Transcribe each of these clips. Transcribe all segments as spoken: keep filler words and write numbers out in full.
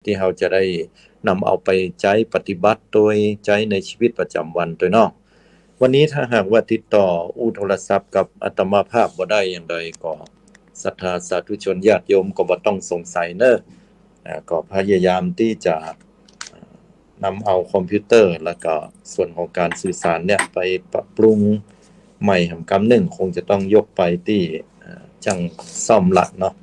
ตี้เฮาจะได้นำเอาไปใจ๊ปฏิบัติโตย ใจ๊ในชีวิตประจำวันโตยเนาะ วันนี้ถ้าหากว่าติดต่ออู้โทรศัพท์กับอาตมาภาพบ่ได้อย่างใดก็ ศรัทธาสาธุชนญาติโยมก็บ่ต้องสงสัยเนอะ อ่า ก็พยายามตี้จะ อ่า นำเอาคอมพิวเตอร์ แล้วก็ส่วนของการสื่อสารเนี่ยไปปรับปรุงใหม่แหมกำนึ่ง คงจะต้องยกไปตี้ อ่า จ้างซ่อมละเนาะ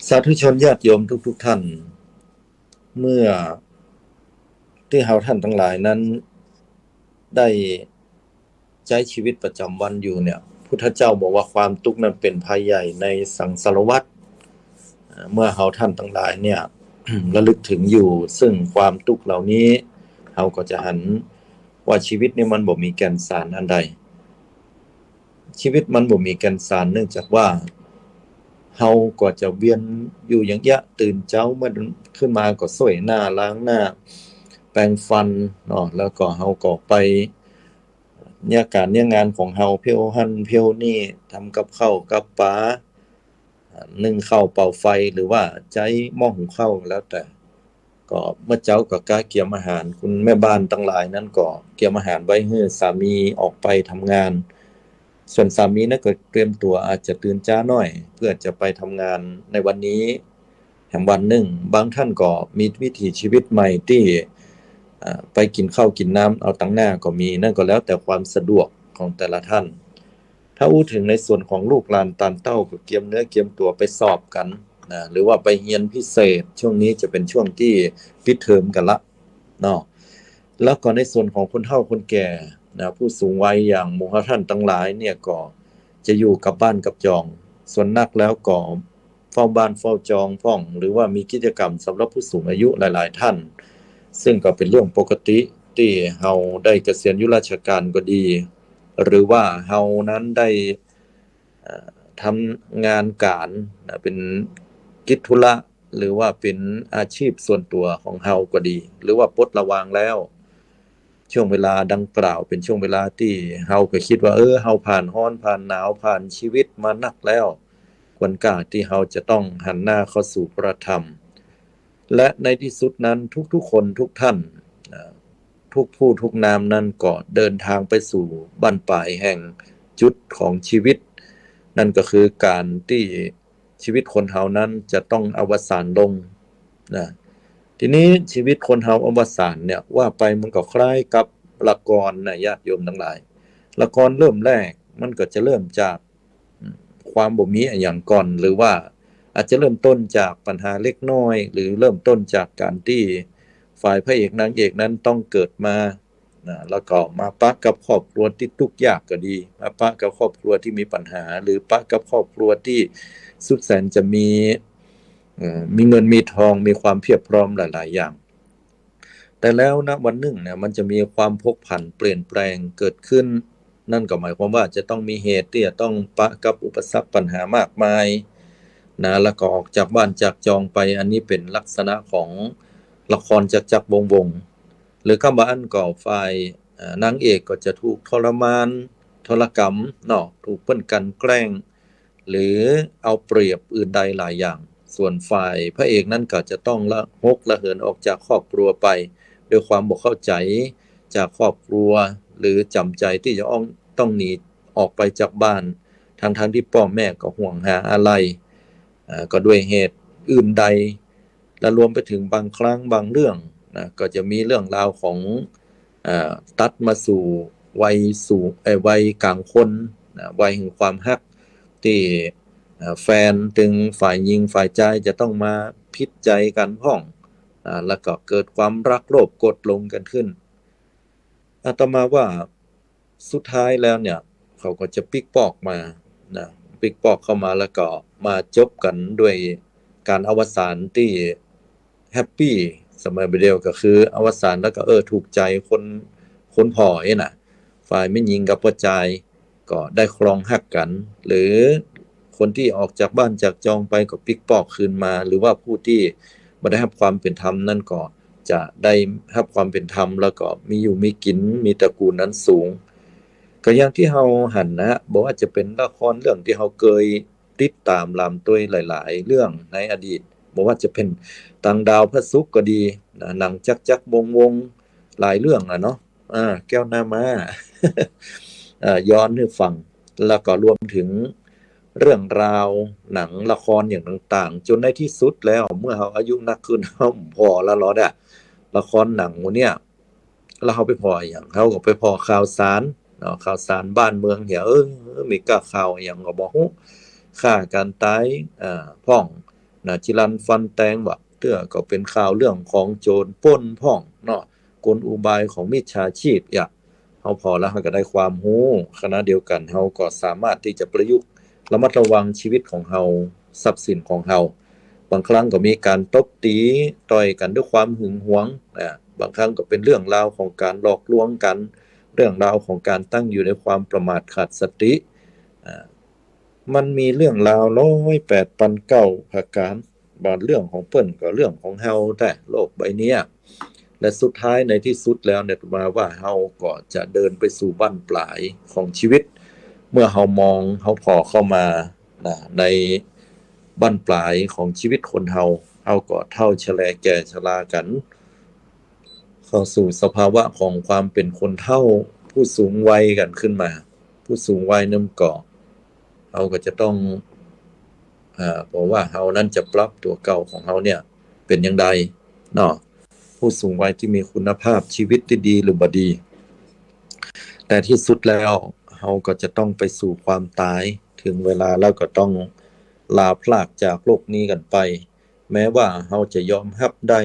สาธุชนญาติโยมทุกๆ ท่าน เมื่อตี้เฮาท่านตังหลายนั้นได้ใจ๊ชีวิตประจำวันอยู่เนี่ย พุทธเจ้าบอกว่าความตุ๊กข์นั้นเป๋นภัยใหญ่ในสังสารวัฏ เอ่อ เมื่อเฮาท่านตังหลายเนี่ย ระลึกถึงอยู่ ซึ่งความตุ๊กข์เหล่านี้ เฮาก็จะหันว่าชีวิตนี่มันบ่มีแก่นสารอันใด ชีวิตมันบ่มีแก่นสาร เนื่องจากว่าเฮาก็จะเวียนอยู่อย่างเอี้ย ตื่นเจ๊ามาขึ้นมาก็ส้วยหน้า ล้างหน้า แปรงฟันเนาะ แล้วก็เฮาก็ไปเยียะก๋านเยียะงานของเฮา เผี้ยวหั้นเผี้ยวนี่ ทำกับข้าวกับป๋า นึ่งข้าวเป่าไฟ หรือว่าใจ๊หม้อหุงข้าวแล้วแต่ ก็เมื่อเจ๊าก็กะเกียมอาหาร คุณแม่บ้านตังหลายนั้นก็เกียมอาหารไว้หื้อสามีออกไปทำงาน ส่วนสามีนั้นก็เตรียมตั๋วอาจจะตื่นจ๊าหน้อย เพื่อจะไปทำงานในวันนี้แหมวันนึ่ง บางท่านก็มีวิถีชีวิตใหม่ตี้ เอ่อ ไปกิ๋นข้าวกิ๋นน้ำเอาตังหน้าก็มี นั่นก็แล้วแต่ความสะดวกของแต่ละท่าน ถ้าอู้เถิงในส่วนของลูกหลานตานเต้าก็เกียมเนื้อเกียมตั๋วไปสอบกั๋นนะ หรือว่าไปเฮียนพิเศษ ช่วงนี้จะเป๋นช่วงตี้ปิดเทอมกั๋นละเนาะ แล้วก็ในส่วนของคนเฒ่าคนแก่นะ ผู้สูงวัยอย่างหมู่เฮาท่านตังหลายเนี่ยก็จะอยู่กับบ้านกับจอง ส่วนนักแล้วก็เฝ้าบ้านเฝ้าจองพ่อง หรือว่ามีกิจกรรมสำหรับผู้สูงอายุหลายๆ ท่าน ซึ่งก็เป๋นเรื่องปกติตี้เฮาได้เกษียณอายุราชการก็ดี หรือว่าเฮานั้นได้ เอ่อ ทำงานก๋านนะ เป๋นกิจธุระ หรือว่าเป๋นอาชีพส่วนตั๋วของเฮาก็ดี หรือว่าปลดระวางแล้ว ช่วงเวลาดังกล่าวเป๋นช่วงเวลาตี้เฮาก็กึ๊ดว่า เออ เฮาผ่านฮ้อนผ่านหนาว ผ่านชีวิตมานักแล้ว ควรก้าตี้เฮาจะต้องหันหน้าเข้าสู่พระธรรม และในตี้สุดนั้นทุกๆ คนทุกท่าน เอ่อ ทุกผู้ทุกนามนั้นก็เดินทางไปสู่บั้นปลายแห่งจุดของชีวิต นั่นก็คือก๋านตี้ชีวิตคนเฮานั้นจะต้องอวสานลงนะ ทีนี้ชีวิตคนเฮาอวสานเนี่ย ว่าไปมันก็คล้ายกับละกรนะญาติโยมตังหลาย ละกรเริ่มแรกมันก็จะเริ่มจาก อืม ความบ่มีอะหยังก่อน หรือว่าอาจจะเริ่มต้นจากปัญหาเล็กน้อย หรือเริ่มต้นจากก๋านตี้ฝ่ายพระเอกนางเอกนั้นต้องเกิดมานะ แล้วก็มาปะกับครอบครัวตี้ตุ๊กยากก็ดี มาปะกับครอบครัวตี้มีปัญหา หรือปะกับครอบครัวตี้สุดแสนจะมี เอ่อ มีเงินมีทอง มีความเพียบพร้อมหลายๆ อย่าง แต่แล้วนะวันนึ่งเนี่ยมันจะมีความผกผันเปลี่ยนแปลงเกิดขึ้น นั่นก็หมายความว่าจะต้องมีเหตุตี้จะต้องปะกับอุปสรรคปัญหามากมายนะ แล้วก็ออกจากบ้านจากจองไป อันนี้เป๋นลักษณะของละครจักรจักรวงศ์วงศ์ หรือคำว่าอั้นก็ฝ่าย เอ่อ นางเอกก็จะถูกทรมาน ทรกรรมเนาะ ถูกเปิ้นกลั่นแกล้ง หรือเอาเปรียบอื่นใดหลายอย่าง ส่วนฝ่ายพระเอกนั้นก็จะต้องละหกละเหินออกจากครอบครัวไป ด้วยความบ่เข้าใจ๋จากครอบครัว หรือจ๋ำใจ๋ตี้จะอ้อง ต้องหนีออกไปจากบ้าน ทั้งๆ ตี้ป้อแม่ก็ห่วงหาอาลัย เอ่อ ก็ด้วยเหตุอื่นใด และรวมไปถึงบางครั้งบางเรื่องนะ ก็จะมีเรื่องราวของ เอ่อ ตัดมาสู่วัยสูง เอ่อ วัยก๋างคนนะ วัยแห่งความฮัก ตี้ เอ่อ แฟนตึงฝ่ายหญิงฝ่ายจายจะต้องมาผิดใจ๋กั๋นพ่อง อ่า แล้วก็เกิดความรักโลภโกรธหลงกั๋นขึ้น อาตมาว่าสุดท้ายแล้วเนี่ย เขาก็จะปิ๊กปอกมานะ ปิ๊กปอกเข้ามา แล้วก็มาจบกั๋นด้วยก๋านอวสานตี้แฮปปี้ สมัยบ่าเดี่ยวก็คืออวสานแล้วก็ เออ ถูกใจ๋คน คนผ่อเอ้ยนะ ฝ่ายแม่ญิงกับป้อจายก็ได้ครองฮักกั๋น หรือคนตี้ออกจากบ้านจากจองไปก็ปิ๊กปอกคืนมา หรือว่าผู้ตี้บ่ได้ฮับความเป๋นธรรมนั้นก็จะได้ฮับความเป๋นธรรม แล้วก็มีอยู่มีกิ๋น มีตระกูลอันสูง ก็อย่างตี้เฮาหันนะ บ่ว่าจะเป๋นละครเรื่องตี้เฮาเกยติดต๋ามหลามตวยหลายๆ เรื่องในอดีต บ่ว่าจะเป๋นตางดาวพระศุกร์ก็ดี นะ หนังจั๊กจั๊กวงศ์วงศ์ หลายเรื่องอะเนาะ อ่า แก้วหน้าม้า อ่า ย้อนหื้อฟัง แล้วก็รวมเถิงเรื่องราวหนังละครอย่างต่างๆ จ๋นในตี้สุดแล้ว เมื่อเฮาอายุนักขึ้น เฮาผ่อแล้วลอเน่อ ละครหนังหมู่เนี่ย แล้วเฮาไปผ่ออะหยัง เฮาก็ไปผ่อข่าวสารเนาะ ข่าวสารบ้านเมืองเหีย เออ มีก้าข่าวอะหยังก็บ่ฮู้ ฆ่ากั๋นต๋าย อ่า พ่อง นะ จีรัญฟันแตง บางเตื้อก็เป๋นข่าวเรื่องของโจ๋รปล้นพ่องเนาะ กลอุบายของมิจฉาชีพ เยียะ เฮาผ่อแล้วเฮาก็ได้ความฮู้ ขณะเดียวกั๋นเฮาก็สามารถตี้จะประยุกต์ระมัดระวังจีวิตของเฮา ทรัพย์สินของเฮา บางครั้งก็มีก๋านตบตี๋ต่อยกั๋นด้วยความหึงหวง อ่า บางครั้งก็เป๋นเรื่องราวของก๋านหลอกลวงกั๋น เรื่องราวของก๋านตั้งอยู่ในความประมาทขาดสติ อ่า มันมีเรื่องราวร้อยแปดปันเก้าประก๋าน บางเรื่องของเปิ้นก็เรื่องของเฮาแต๊ โลกใบเนี้ย และสุดท้ายในตี้สุดแล้วเนี่ย มาว่าเฮาก็จะเดินไปสู่บั้นปลายของจีวิต เมื่อเฮามอง เฮาผ่อเข้ามา นะ ในบั้นปลายของจีวิตคนเฮา เฮาก็เฒ่าชะแลแก่ชรากั๋น เข้าสู่สภาวะของความเป๋นคนเฒ่า ผู้สูงวัยกั๋นขึ้นมา ผู้สูงวัยนั้นก็ เฮาก็จะต้อง อ่า บ่ว่าเฮานั้นจะปรับตั๋วเก่าของเฮาเนี่ยเป๋นอย่างใดเนาะ ผู้สูงวัยตี้มีคุณภาพจีวิตตี้ดีหรือบ่ดี แต่ตี้สุดแล้วเฮาก็จะต้องไปสู่ความต๋าย เถิงเวลาแล้วก็ต้องลาพรากจากโลกนี้กั๋นไป แม้ว่าเฮาจะยอมฮับได้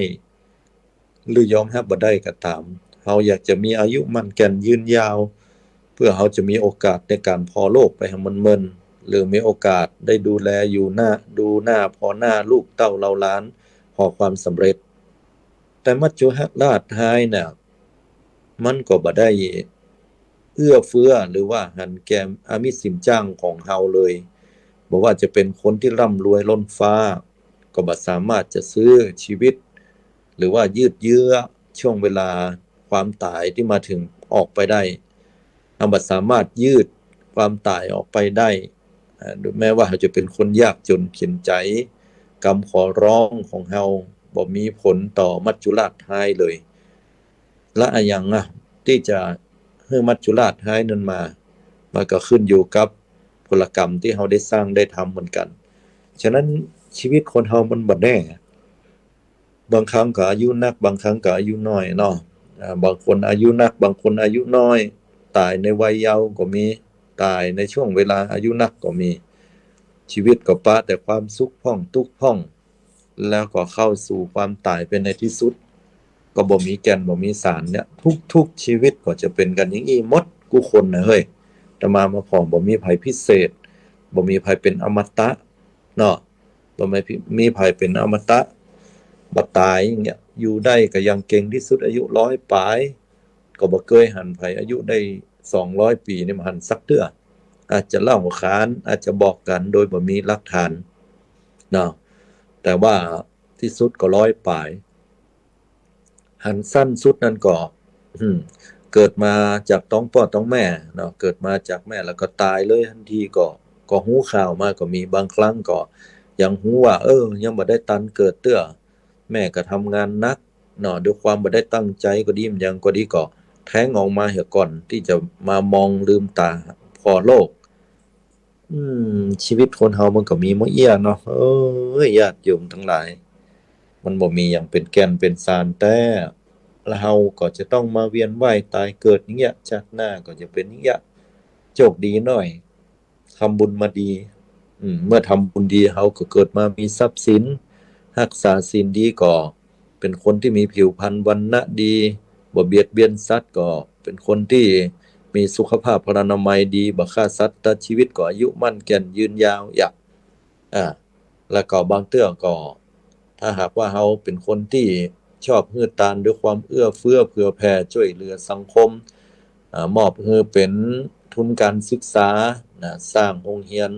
หรือยอมฮับบ่ได้ก็ต๋าม เฮาอยากจะมีอายุมั่นแก่นยืนยาว เปื้อเฮาจะมีโอกาสในก๋านผ่อโลกไปหื้อเมินๆ หรือมีโอกาสได้ดูแลอยู่หน้า ดูหน้าผ่อหน้าลูกเต้าเหล่าหลาน ผ่อความสำเร็จ แต่มัจจุราชฮ้ายน่ะ มันก็บ่ได้เอื้อเฟื้อหรือว่าหันแก่อมิตรสินจ้างของเฮาเลย บ่ว่าจะเป๋นคนตี้ร่ำรวยล้นฟ้า ก็บ่สามารถจะซื้อจีวิต หรือว่ายืดเยื้อช่วงเวลาความต๋ายตี้มาเถิงออกไปได้ เฮาบ่สามารถยืดความต๋ายออกไปได้ อ่า แม้ว่าเฮาจะเป๋นคนยากจ๋นเข็ญใจ๋ กำขอร้องของเฮาบ่มีผลต่อมัจจุราชฮ้ายเลย และอะหยังอะตี้จะหื้อมัจจุราชฮ้ายนั้นมา มันก็ขึ้นอยู่กับผลกรรมตี้เฮาได้สร้างได้ทำเหมือนกั๋น ฉะนั้นจีวิตคนเฮามันบ่แน่ บางครั้งก็อายุนัก บางครั้งก็อายุน้อยเนาะ อ่า บางคนอายุนัก บางคนอายุน้อย ต๋ายในวัยเยาว์ก็มี ต๋ายในช่วงเวลาอายุนักก็มี จีวิตก็ปะแต่ความสุขพ่องตุ๊กข์พ่อง แล้วก็เข้าสู่ความต๋ายไปในตี้สุด ก็บ่มีแก่นบ่มีสารเนี่ย ทุกๆ จีวิตก็จะเป๋นกั๋นอย่างอี้หมดกู้คนนะเฮ้ย อาตมามาผ่อบ่มีใผพิเศษ บ่มีใผเป๋นอมตะเนาะ บ่มีใผเป๋นอมตะ บ่ต๋ายอย่างเงี้ย อยู่ได้ก็อย่างเก่งตี้สุดอายุร้อยป๋าย ก็บ่เกยหันใผอายุได้สองร้อยปี๋นี่บ่หันสักเตื้อ อาจจะเล่าขาน อาจจะบอกกั๋นโดยบ่มีหลักฐานเนาะ แต่ว่าตี้สุดก็ร้อยป๋าย หันสั้นสุดนั้นก็ อืม เกิดมาจากต๊องป้อต๊องแม่เนาะ เกิดมาจากแม่แล้วก็ต๋ายเลยตันทีก็ ก็ฮู้ข่าวมาก็มี บางครั้งก็ยังฮู้ว่า เออ ยังบ่ได้ตันเกิดเตื้อ แม่ก็ทำงานหนักเนาะ ด้วยความบ่ได้ตั้งใจ๋ก็ดี มันหยังก็ดี ก็แท้งออกมาเหียก่อนตี้จะมามองลืมต๋าผ่อโลก อืม จีวิตคนเฮามันก็มีหมดเอี้ยเนาะ เอ้ย ญาติโยมตังหลาย มันบ่มีหยังเป๋นแก่นเป๋นสารแต๊ แล้วเฮาก็จะต้องมาเวียนว่ายต๋ายเกิดอย่างเงี้ย ชาติหน้าก็จะเป๋นอย่างเงี้ย โจคดีหน้อย ทำบุญมาดี อืม เมื่อทำบุญดี เฮาก็เกิดมามีทรัพย์สิน ฮักษาศีลดีก็เป๋นคนตี้มีผิวพรรณวรรณะดี บ่เบียดเบียนสัตว์ ก็เป๋นคนตี้มีสุขภาพพลานามัยดี บ่ฆ่าสัตว์ตัดจีวิต ก็อายุมั่นแก่นยืนยาว เยียะ อ่า แล้วก็บางเตื้อก็ ถ้าหากว่าเฮาเป๋นคนตี้ชอบหื้อตานด้วยความเอื้อเฟื้อเผื่อแผ่ จ้วยเหลือสังคม อ่า มอบหื้อเป๋นทุนการศึกษานะ สร้างโฮงเฮียน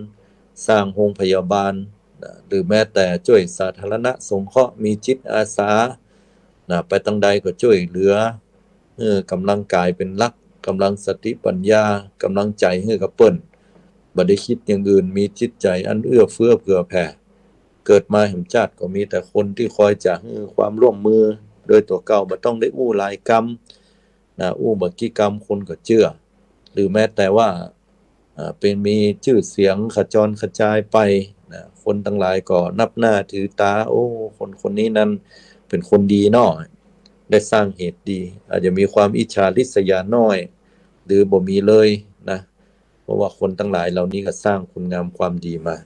สร้างโฮงพยาบาลนะ หรือแม้แต่จ้วยสาธารณะสงเคราะห์ มีจิตอาสานะ ไปตางใดก็จ้วยเหลือ หื้อกำลังกายเป๋นหลัก กำลังสติปัญญา กำลังใจ๋หื้อกับเปิ้น บ่ได้กึ๊ดอย่างอื่น มีจิตใจ๋อันเอื้อเฟื้อเผื่อแผ่ เกิดมาแหมจาติก็มีแต่คนตี้คอยจะหื้อความร่วมมือ โดยตั๋วเก่าบ่ต้องได้อู้หลายกำ นะ อู้บ่กี่กำคนก็เจื้อ หรือแม้แต่ว่า อ่า เป๋นมีจื้อเสียงขจรขจายไป นะ คนตังหลายก็นับหน้าถือต๋า โอ้ คนคนนี้นั้นเป๋นคนดีเนาะ ได้สร้างเหตุดี อาจจะมีความอิจฉาริษยาน้อย หรือบ่มีเลยนะ เพราะว่าคนตังหลายเหล่านี้ก็สร้างคุณงามความดีมา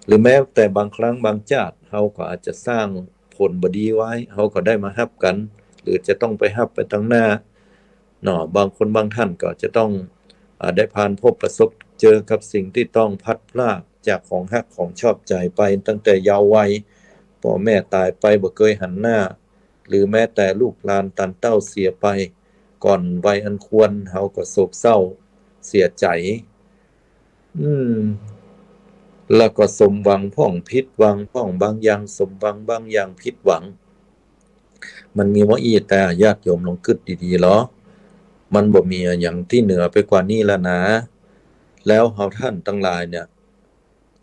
หรือแม้แต่บางครั้งบางจาติ เฮาก็อาจจะสร้างผลบ่ดีไว้ เฮาก็ได้มาฮับกั๋น หรือจะต้องไปฮับไปตังหน้า เนาะ บางคนบางท่านก็จะต้อง อ่า ได้ผ่านพบประสบเจอกับสิ่งที่ต้องพลัดพรากจากของฮักของชอบใจ๋ไปตั้งแต่เยาว์วัย ป้อแม่ต๋ายไปบ่เกยหันหน้า หรือแม้แต่ลูกหลานตันเต้าเสียไปก่อนวัยอันควร เฮาก็โศกเศร้าเสียใจ๋ อืม แล้วก็สมหวังพ่องผิดหวังพ่อง บางอย่างสมหวังบางอย่างผิดหวัง มันมีบ่อี้แต๊ ญาติโยมลองกึ๊ดดีๆ ลอ มันบ่มีอะหยังตี้เหนือไปกว่านี้แล้วนะ แล้วเฮาท่านตังหลายเนี่ย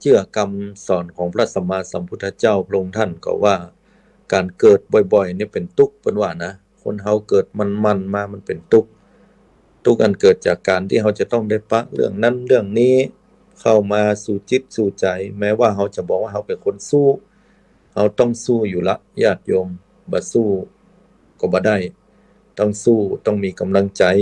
เจื้อกำสอนของพระสัมมาสัมพุทธเจ้า พระองค์ท่านก็ว่า ก๋านเกิดบ่อยๆ เนี่ยเป๋นตุ๊กข์ เปิ้นว่านะ คนเฮาเกิดมันๆ มามันเป๋นตุ๊กข์ ตุ๊กข์อันเกิดจากก๋านตี้เฮาจะต้องได้ปะเรื่องนั้นเรื่องนี้ เข้ามาสู่จิตสู่ใจ๋ แม้ว่าเฮาจะบอกว่าเฮาเป๋นคนสู้ เฮาต้องสู้อยู่ละ ญาติโยม บ่สู้ก็บ่ได้ ต้องสู้ ต้องมีก๋ำลังใจ๋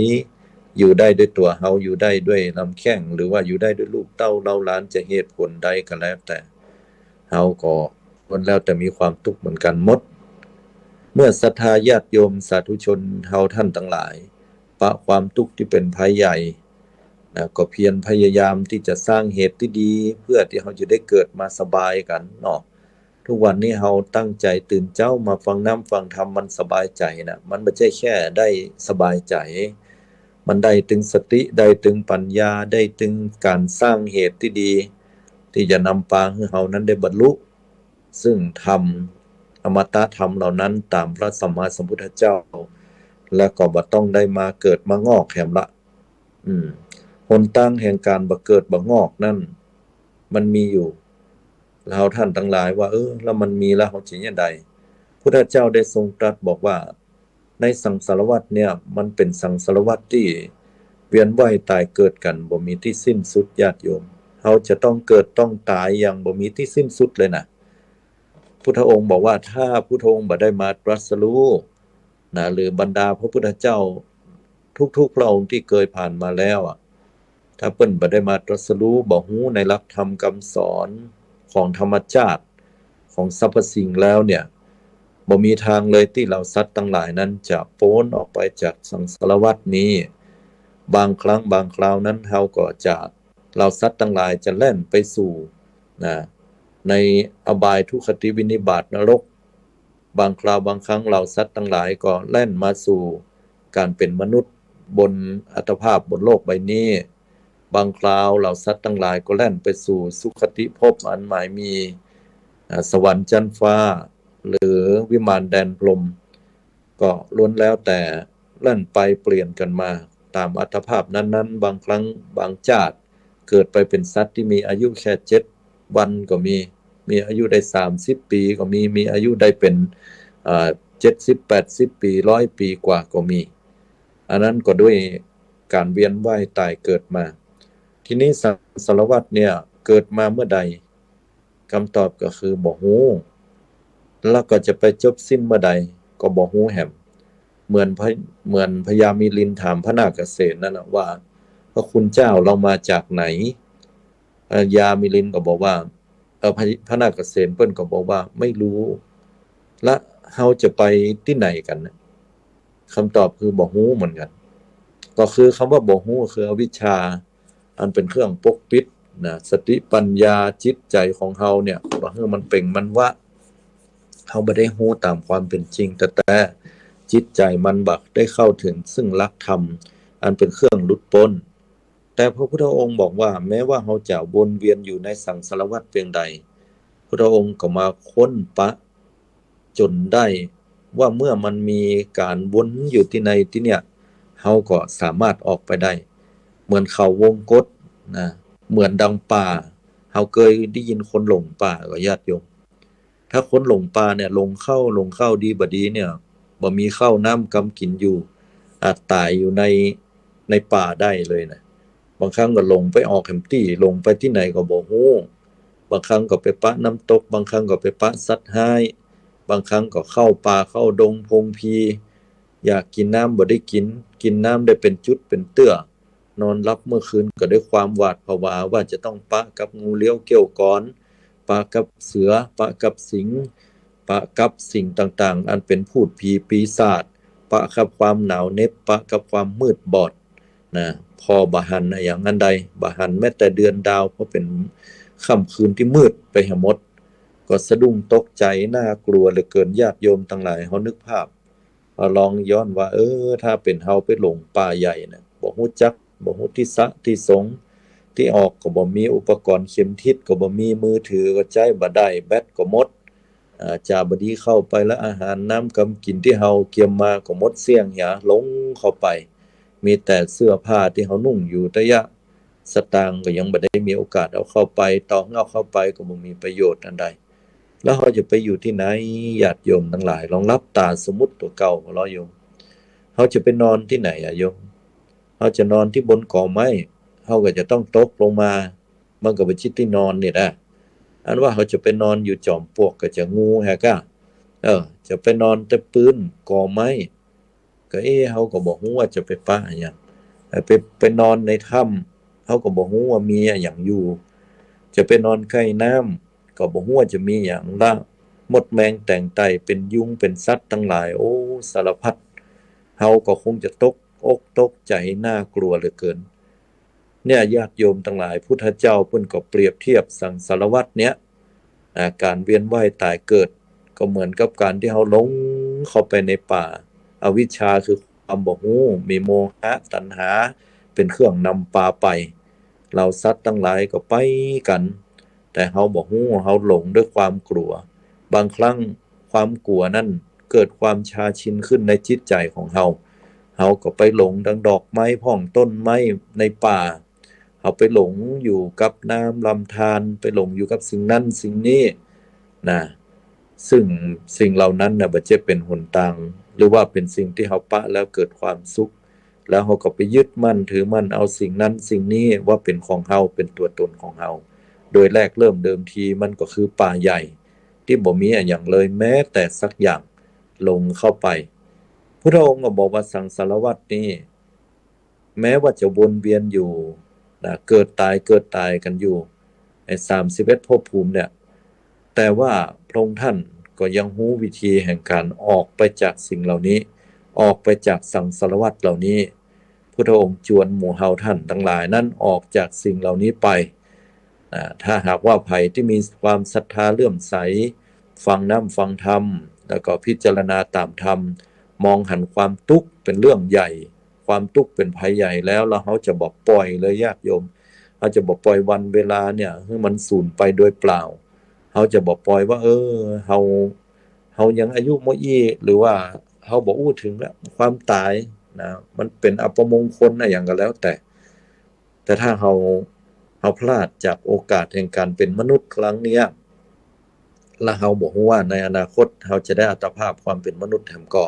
อยู่ได้ด้วยตั๋วเฮา อยู่ได้ด้วยลำแข้ง หรือว่าอยู่ได้ด้วยลูกเต้าเหล่าหลาน จะเหตุผลใดก็แล้วแต่ เฮาก็ล้วนแล้วแต่มีความตุ๊กข์เหมือนกั๋นหมด เมื่อศรัทธาญาติโยมสาธุชนเฮาท่านตังหลาย ปะความตุ๊กข์ตี้เป๋นภัยใหญ่นะ ก็เพียรพยายามตี้จะสร้างเหตุตี้ดี เพื่อตี้เฮาจะได้เกิดมาสบายกั๋นเนาะ ทุกวันนี้เฮาตั้งใจ๋ตื่นเจ๊ามาฟังน้ำฟังธรรม มันสบายใจ๋นะ มันบ่ใจ้แค่ได้สบายใจ๋ มันได้ตึงสติ ได้ตึงปัญญา ได้ตึงก๋านสร้างเหตุตี้ดี ตี้จะนำปาหื้อเฮานั้นได้บรรลุ ซึ่งธรรม อมตะธรรมเหล่านั้นต๋ามพระสัมมาสัมพุทธเจ้า แล้วก็บ่ต้องได้มาเกิดมางอกแหมละ อืม หนตางแห่งก๋านบ่เกิดบ่งอกนั้น มันมีอยู่ เฮาท่านตังหลายว่า เออ แล้วมันมีแล้ว เฮาจะเยียะใด พุทธเจ้าได้ทรงตรัสบอกว่า ในสังสารวัฏเนี่ย มันเป๋นสังสารวัฏตี้เวียนว่ายต๋ายเกิดกั๋น บ่มีตี้สิ้นสุด ญาติโยม เฮาจะต้องเกิดต้องต๋ายอย่างบ่มีตี้สิ้นสุดเลยนะ พุทธองค์บอกว่า ถ้าพุทธองค์บ่ได้มาตรัสรู้นะ หรือบรรดาพระพุทธเจ้าทุกๆ พระองค์ตี้เกยผ่านมาแล้วอะ ถ้าเปิ้นบ่ได้มาตรัสรู้ บ่ฮู้ในหลักธรรมกำสอนของธรรมชาติของสรรพสิ่งแล้วเนี่ย บ่มีตางเลยตี้เหล่าสัตว์ตังหลายนั้นจะป๊นออกไปจากสังสารวัฏนี้ บางครั้งบางคราวนั้นเฮาก็จะ เหล่าสัตว์ตังหลายจะแล่นไปสู่ นะ ในอบายทุกขติวินิบาตนรก บางคราวบางครั้งเหล่าสัตว์ตังหลายก็แล่นมาสู่ก๋านเป๋นมนุษย์บนอัตภาพบนโลกใบนี้ บางคราวเหล่าสัตว์ตังหลายก็แล่นไปสู่สุคติภพอันหมายมี อ่า สวรรค์จั๊นฟ้า หรือวิมานแดนพรหม ก็ล้วนแล้วแต่แล่นไปเปลี่ยนกั๋นมาต๋ามอัตภาพนั้นๆ บางครั้งบางจาติเกิดไปเป๋นสัตว์ตี้มีอายุแค่เจ็ดวันก็มี มีอายุได้สามสิบปี๋ก็มี มีอายุได้เป๋น อ่า เจ็ดสิบ แปดสิบปี๋ ร้อยปี๋กว่าก็มี อันนั้นก็ด้วยก๋านเวียนว่ายต๋ายเกิดมา ทีนี้สังสารวัฏเนี่ยเกิดมาเมื่อใด กำตอบก็คือบ่ฮู้ แล้วก็จะไปจบสิ้นเมื่อใดก็บ่ฮู้แหม เหมือนพระ เหมือนพญามิลินถามพระนาคเษนนั่นน่ะว่า พระคุณเจ้า เรามาจากไหน พญามิลินก็บอกว่า เอ่อ พระ พระนาคเษนเปิ้นก็บอกว่า ไม่รู้ และเฮาจะไปตี้ไหนกั๋นนะ กำตอบคือบ่ฮู้เหมือนกั๋น ก็คือคำว่าบ่ฮู้คืออวิชชา อันเป๋นเครื่องปกปิดนะ สติปัญญาจิตใจ๋ของเฮาเนี่ย บ่หื้อมันเป่งมันวาด เฮาบ่ได้ฮู้ต๋ามความเป๋นจริงแต๊ๆ จิตใจ๋มันบ่ได้เข้าถึงซึ่งหลักธรรม อันเป๋นเครื่องหลุดป๊น แต่พระพุทธองค์บอกว่า แม้ว่าเฮาจะวนเวียนอยู่ในสังสารวัฏเปียงใด พุทธองค์ก็มาค้นปะจ๋นได้ว่าเมื่อมันมีก๋านวนอยู่ตี้ใดตี้เนี่ย เฮาก็สามารถออกไปได้ เหมือนเขาวงกตนะ เหมือนดังป่า เฮาเกยได้ยินคนหลงป่าก่อ ญาติโยม ถ้าคนหลงป่าเนี่ย หลงข้าว หลงข้าวดีบ่ดีเนี่ย บ่มีข้าวน้ำกำกิ๋นอยู่ อาจต๋ายอยู่ใน ในป่าได้เลยนะ บางครั้งก็หลงไปออกแหมตี้ หลงไปตี้ไหนก็บ่ฮู้ บางครั้งก็ไปปะน้ำตก บางครั้งก็ไปปะสัตว์ฮ้าย บางครั้งก็เข้าป่าเข้าดงพงพี อยากกิ๋นน้ำบ่ได้กิ๋น กิ๋นน้ำได้เป๋นจุดเป๋นเตื้อ นอนหลับเมื่อคืนก็ด้วยความหวาดผวาว่าจะต้องปะกับงูเลี้ยวเขี้ยวกอน ปะกับเสือ ปะกับสิงห์ ปะกับสิ่งต่างๆ อันเป๋นพูดผีปีศาจ ปะกับความหนาวเหน็บ ปะกับความมืดบอดนะ ผ่อบ่หันอะหยังอันใด บ่หันแม้แต่เดือนดาว เพราะเป๋นค่ำคืนตี้มืดไปแหมหมด ก็สะดุ้งตกใจ๋ น่ากลัวเหลือเกิน ญาติโยมตังหลาย เฮานึกภาพ เฮาลองย้อนว่า เออ ถ้าเป๋นเฮาไปหลงป่าใหญ่นะ บ่ฮู้จัก บ่ฮู้ตี้สะตี้สง ตี้ออกก็บ่มี อุปกรณ์เข็มทิศก็บ่มี มือถือก็ใจ๊บ่ได้ แบตก็หมด อ่า จาบ่ดีเข้าไปแล้ว อาหารน้ำกำกิ๋นตี้เฮาเกียมมาก็หมดเสี้ยงเหีย หลงเข้าไป มีแต่เสื้อผ้าตี้เฮานุ่งอยู่ตะยะ สตางค์ก็ยังบ่ได้มีโอกาสเอาเข้าไป ต่อเอาเข้าไปก็บ่มีประโยชน์อันใด แล้วเฮาจะไปอยู่ตี้ไหน ญาติโยมตังหลาย ลองหลับต๋าสมมุติตั๋วเก่าของเฮาโยม เฮาจะไปนอนตี้ไหนอะโยม เฮาจะนอนตี้บนกอไม้ เฮาก็จะต้องตกลงมา มันก็บ่ใจ้ตี้นอนนี่นะ อันว่าเฮาจะไปนอนอยู่จ๋อมปลวกก็จะงูแฮะก้า เออ จะไปนอนแต่ปื๊นกอไม้ ก็เอ๊ะ เฮาก็บ่ฮู้ว่าจะไปปะอะหยัง ไป ไปนอนในถ้ำ เฮาก็บ่ฮู้ว่ามีอะหยังอยู่ จะไปนอนใก้น้ำ ก็บ่ฮู้ว่าจะมีหยังละ มดแมงแตงไต่ เป๋นยุง เป๋นสัตว์ตังหลาย โอ้ สารพัด เฮาก็คงจะตกอกตกใจ๋ น่ากลัวเหลือเกิน เนี่ย ญาติโยมตังหลาย พุทธเจ้าเปิ้นก็เปรียบเทียบสังสารวัฏเนี่ย อ่า ก๋านเวียนว่ายต๋ายเกิด ก็เหมือนกับก๋านตี้เฮาหลงเข้าไปในป่า อวิชชาคือความบ่ฮู้ มีโมหะตัณหาเป๋นเครื่องนำปาไป เหล่าสัตว์ตังหลายก็ไปกั๋น แต่เฮาบ่ฮู้ เฮาหลงด้วยความกลัว บางครั้งความกลัวนั้นเกิดความชาชินขึ้นในจิตใจ๋ของเฮา เฮาก็ไปหลงดังดอกไม้พ่องต้นไม้ในป่า เฮาไปหลงอยู่กับน้ำลำธาร ไปหลงอยู่กับสิ่งนั้นสิ่งนี้นะ ซึ่งสิ่งเหล่านั้นน่ะบ่ใจ้เป๋นหนตาง หรือว่าเป๋นสิ่งตี้เฮาปะแล้วเกิดความสุข แล้วเฮาก็ไปยึดมั่นถือมั่นเอาสิ่งนั้นสิ่งนี้ว่าเป๋นของเฮา เป๋นตั๋วตนของเฮา โดยแรกเริ่มเดิมทีมันก็คือป่าใหญ่ ตี้บ่มีอะหยังเลยแม้แต่สักอย่าง หลงเข้าไป พุทธองค์ก็บอกว่าสังสารวัฏนี่ แม้ว่าจะวนเวียนอยู่นะ เกิดต๋าย เกิดต๋ายกั๋นอยู่ ไอ้สามสิบเอ็ดภพภูมิเนี่ย แต่ว่าพระองค์ท่านก็ยังฮู้วิธีแห่งก๋านออกไปจากสิ่งเหล่านี้ ออกไปจากสังสารวัฏเหล่านี้ พุทธองค์จวนหมู่เฮาท่านตังหลายนั้นออกจากสิ่งเหล่านี้ไป อ่า ถ้าหากว่าใผตี้มีความศรัทธาเลื่อมใส ฟังน้ำฟังธรรม แล้วก็พิจารณาต๋ามธรรม มองหันความตุ๊กข์เป๋นเรื่องใหญ่ ความตุ๊กข์เป๋นภัยใหญ่แล้ว แล้วเฮาจะบ่ปล่อยเลยญาติโยม เฮาจะบ่ปล่อยวันเวลาเนี่ยหื้อมันสูญไปโดยเปล่า เฮาจะบ่ปล่อยว่า เออ เฮา เฮายังอายุบ่อี้ หรือว่าเฮาบ่อู้เถิงละ ความต๋ายนะ มันเป๋นอัปมงคลอะหยังก็แล้วแต่ แต่ถ้าเฮา เฮาพลาดจากโอกาสแห่งก๋านเป๋นมนุษย์ครั้งเนี้ย แล้วเฮาบ่ฮู้ว่าในอนาคตเฮาจะได้อัตภาพความเป๋นมนุษย์แหมก่อ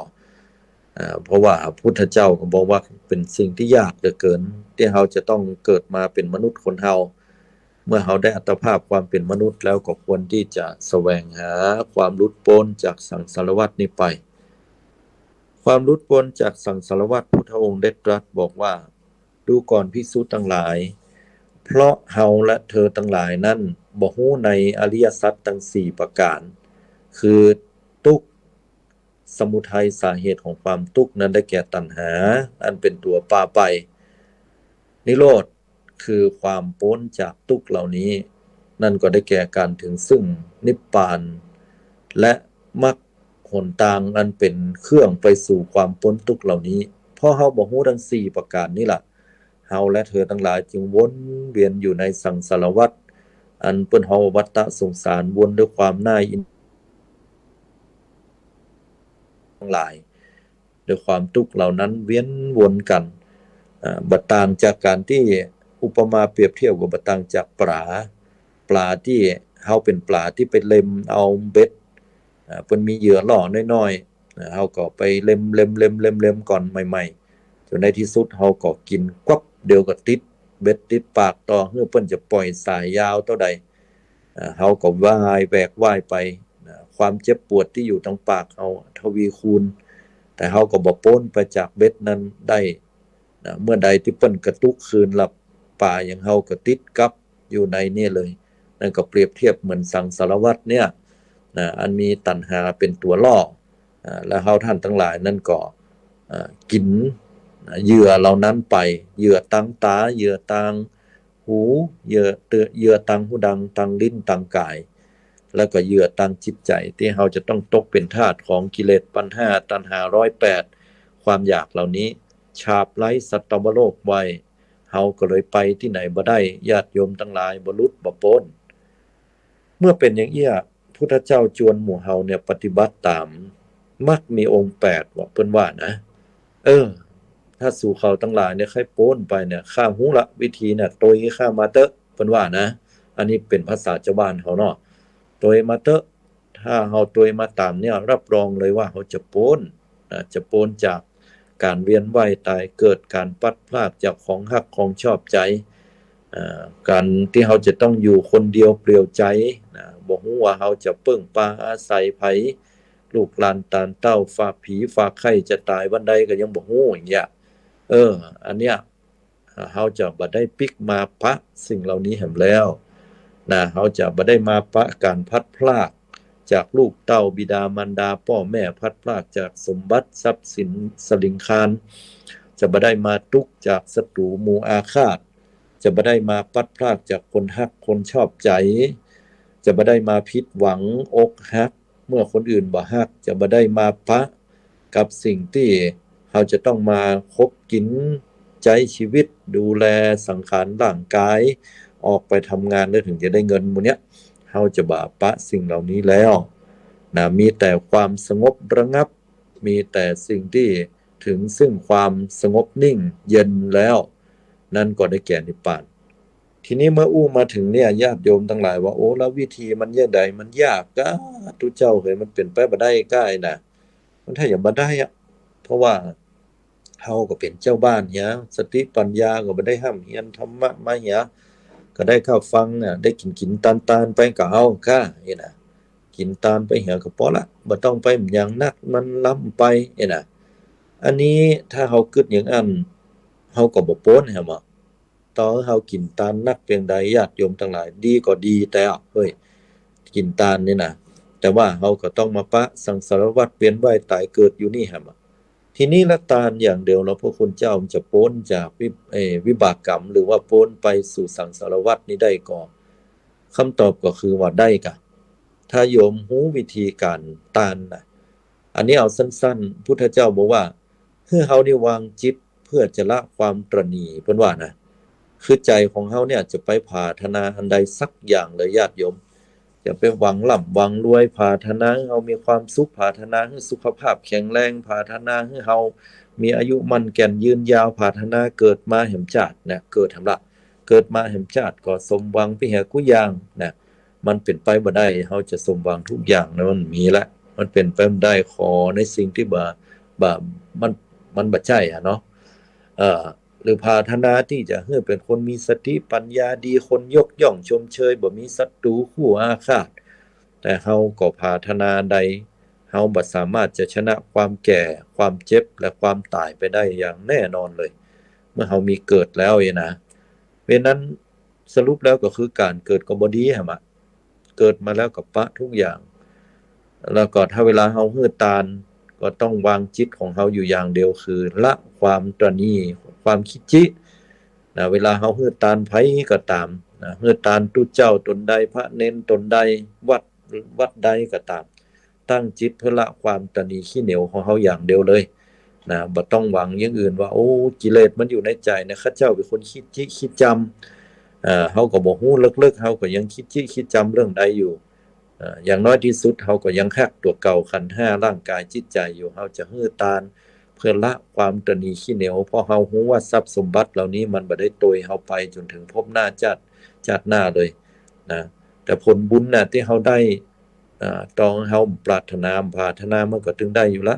อ่า เพราะว่าพุทธเจ้าก็บอกว่าเป๋นสิ่งตี้ยากเหลือเกิน ตี้เฮาจะต้องเกิดมาเป๋นมนุษย์คนเฮา เมื่อเฮาได้อัตภาพความเป๋นมนุษย์แล้วก็ควรตี้จะแสวงหาความหลุดป๊นจากสังสารวัฏนี้ไป ความหลุดป๊นจากสังสารวัฏ พุทธองค์ได้ตรัสบอกว่า ดูก่อนภิกษุตังหลาย เพราะเฮาและเธอตังหลายนั้นบ่ฮู้ในอริยสัจตังสี่ประก๋าน คือตุ๊กข์ สมุทัย สาเหตุของความตุ๊กข์นั้นได้แก่ตัณหา อันเป๋นตั๋วปาไป นิโรธ คือความป๊นจากตุ๊กข์เหล่านี้ นั่นก็ได้แก่ก๋านเถิงซึ่งนิพพาน และมรรคหนตางอันเป๋นเครื่องไปสู่ความป๊นตุ๊กข์เหล่านี้ เพราะเฮาบ่ฮู้ตังสี่ประก๋านนี้ล่ะ เฮาและเธอตังหลายจึงวนเวียนอยู่ในสังสารวัฏ อันเปิ้นฮ้องวัฏฏะสงสาร วนด้วยความน่าอิน ตังหลาย ด้วยความตุ๊กข์เหล่านั้นเวียนวนกั๋น อ่า บ่ต่างจากก๋านตี้อุปมาเปรียบเทียบก็บ่ต่างจากป๋า ป๋าตี้เฮาเป๋นป๋าตี้ไปเล็มเอาเบ็ด อ่า เปิ้นมีเหยื่อล่อน้อยๆ อ่า เฮาก็ไปเล็มๆๆๆ ก่อนใหม่ๆ จ๋นในตี้สุดเฮาก็กิ๋นกวับเดียวก็ติดเบ็ดติดปากต่อ หื้อเปิ้นจะป่อยสายยาวเต้าใด อ่า เฮาก็ว่ายแหวกว่ายไป อ่า ความเจ็บปวดตี้อยู่ตางปากเฮาทวีคูณ แต่เฮาก็บ่ป๊นไปจากเบ็ดนั้นได้ นะ เมื่อใดตี้เปิ้นกระตุกคืนละ ป๋าอย่างเฮาก็ติดกับอยู่ในนี่เลย นั่นก็เปรียบเทียบเหมือนสังสารวัฏเนี่ย นะ อันมีตัณหาเป๋นตั๋วล่อ อ่า แล้วเฮาต้านตังหลายนั้นก็ อ่า กิ๋น นะ เหยื่อเหล่านั้นไป เหยื่อตางต๋า เหยื่อตางหู เหยื่อเตอะ เหยื่อตางหูดัง ตางลิ้น ตางก๋าย แล้วก็เหยื่อตางจิตใจ๋ ตี้เฮาจะต้องตกเป๋นทาสของกิเลสปัณหาตัณหาร้อยแปด ความอยากเหล่านี้ ฉาบไล้สัตวโลกไว้ เฮาก็เลยไปตี้ไหนบ่ได้ ญาติโยมตังหลาย บ่หลุดบ่ป๊น เมื่อเป๋นอย่างเอี้ย พุทธเจ้าจวนหมู่เฮาเนี่ยปฏิบัติต๋ามมรรคมีองค์แปดว่า เปิ้นว่านะ เออ ถ้าสูเฮาตังหลายเนี่ยใค่ป๊นไปเนี่ย ข้าฮู้ละวิธีเนี่ย ตวยข้ามาเต๊อะ เปิ้นว่านะ อันนี้เป๋นภาษาจาวบ้านเฮาเนาะ ตวยมาเต๊อะ ถ้าเฮาตวยมาต๋ามเนี่ย รับรองเลยว่าเฮาจะป๊น นะ จะป๊นจากก๋านเวียนว่ายต๋ายเกิด ก๋านพลัดพรากจากของฮักของชอบใจ๋ อ่า ก๋านตี้เฮาจะต้องอยู่คนเดียวเปลี่ยวใจ๋ นะ บ่ฮู้ว่าเฮาจะเปิ้งปาอาศัยใผ ลูกหลานตานเต้า ฝากผีฝากไข้จะต๋ายวันใดก็ยังบ่ฮู้อย่างเงี้ย เออ อันเนี้ย เฮาจะบ่ได้ปิ๊กมาปะสิ่งเหล่านี้แหมแล้ว นะ เฮาจะบ่ได้มาปะก๋านพลัดพรากจากลูกเต้าบิดามารดาป้อแม่ พลัดพรากจากสมบัติทรัพย์สินสลิงคาร จะบ่ได้มาตุ๊กข์จากศัตรูหมู่อาฆาต จะบ่ได้มาพลัดพรากจากคนฮักคนชอบใจ๋ จะบ่ได้มาผิดหวังอกหัก เมื่อคนอื่นบ่ฮัก จะบ่ได้มาปะกับสิ่งตี้เฮาจะต้องมาคบกิ๋นใจ๊ชีวิต ดูแลสังขารร่างกาย ออกไปทำงานแล้วเถิงจะได้เงินหมู่เนี้ย เฮาจะบ่ปะสิ่งเหล่านี้แล้ว นะ มีแต่ความสงบระงับ มีแต่สิ่งตี้เถิงซึ่งความสงบนิ่งเย็นแล้ว นั้นก็ได้แก่นิพพาน ทีนี้เมื่ออู้มาเถิงเนี่ย ญาติโยมตังหลายว่า โอ้ แล้ววิธีมันเยียะใด มันยากก้า ตุ๊เจ้าเหย มันเป๋นไปบ่ได้ก้า ไอ้นะ มันถ้าจะบ่ได้อะ เพราะว่าเฮาก็เป๋นจาวบ้านเหีย สติปัญญาก็บ่ได้ฮ่ำเฮียนธรรมะมาเหีย ก็ได้เข้าฟังน่ะ ได้กิ๋นกิ๋นตานตานไปก็เอาก้า ไอ้นะ กิ๋นตานไปเหียก็ปอละ บ่ต้องไปหยังนัก มันล้ำไป ไอ้นะ อันนี้ถ้าเฮากึ๊ดอย่างอั้น เฮาก็บ่ป๊นแหม ต่อเฮากิ๋นตานนักเปียงใด ญาติโยมตังหลาย ดีก็ดีแต๊อะ เฮ้ย กิ๋นตานนี่นะ แต่ว่าเฮาก็ต้องมาปะสังสารวัฏเวียนว่ายต๋ายเกิดอยู่นี่แหม ทีนี้ละตานอย่างเดียวเนาะ พระคุณเจ้ามันจะป๊นจากวิ เอ่อ วิบากกรรม หรือว่าป๊นไปสู่สังสารวัฏนี้ได้ก่อ คำตอบก็คือว่าได้ก้า ถ้าโยมฮู้วิธีก๋านตานนะ อันนี้เอาสั้นๆ พุทธเจ้าบอกว่า หื้อเฮานี่วางจิตเพื่อจะละความตระหนี่ เปิ้นว่านะ คือใจ๋ของเฮาเนี่ยจะไปผาถนาอันใดสักอย่างเลยญาติโยม จะไปหวังร่ำหวังรวย ผาถนาหื้อเฮามีความสุข ผาถนาหื้อสุขภาพแข็งแรง ผาถนาหื้อเฮามีอายุมั่นแก่นยืนยาว ผาถนาเกิดมาแหมจาติเนี่ย เกิดแหมละ เกิดมาแหมจาติก็สมหวังไปเหียกู้อย่างนะ มันเป๋นไปบ่ได้ เฮาจะสมหวังทุกอย่างนะ มันมีละ มันเป๋นไปบ่ได้ ขอในสิ่งตี้บ่ บ่ มัน มันบ่ใจ้อะเนาะ เอ่อ หรือผาถนาตี้จะหื้อเป๋นคนมีสติปัญญาดี คนยกย่องชมเชย บ่มีศัตรูคู่อาฆาต แต่เฮาก็ผาถนาใด เฮาบ่สามารถจะชนะความแก่ ความเจ็บ และความต๋ายไปได้อย่างแน่นอนเลย เมื่อเฮามีเกิดแล้วเนี่ยนะ เพราะฉะนั้นสรุปแล้วก็คือก๋านเกิดก็บ่ดีแหมอะ เกิดมาแล้วก็ปะทุกอย่าง แล้วก็ถ้าเวลาเฮาหื้อตาน ก็ต้องวางจิตของเฮาอยู่อย่างเดียว คือละความตระหนี่ ความขี้จี้นะ เวลาเฮาหื้อตานใผก็ต๋ามนะ หื้อตานตุ๊เจ้าต๋นใด พระเณรต๋นใด วัด วัดใดก็ต๋าม ตั้งจิตเพื่อละความตระหนี่ขี้เหนียวของเฮาอย่างเดียวเลยนะ บ่ต้องหวังอย่างอื่นว่า โอ้ กิเลสมันอยู่ในใจ๋นะ ข้าเจ้าเป๋นคนขี้จี้ขี้จำ เอ่อ เฮาก็บ่ฮู้ ลึกๆ เฮาก็ยังขี้จี้ขี้จำเรื่องใดอยู่ เอ่อ อย่างน้อยตี้สุดเฮาก็ยังฮักตั๋วเก่า ขันธ์ห้า ร่างก๋ายจิตใจ๋อยู่ เฮาจะหื้อตานเพื่อละความตระหนี่ขี้เหนียว เพราะเฮาฮู้ว่าทรัพย์สมบัติเหล่านี้มันบ่ได้ตวยเฮาไปจ๋นเถิงภพหน้าจาติ จาติหน้าเลยนะ แต่ผลบุญน่ะตี้เฮาได้ อ่า ต้องเฮาปรารถนา ปรารถนามันก็ตึงได้อยู่ละ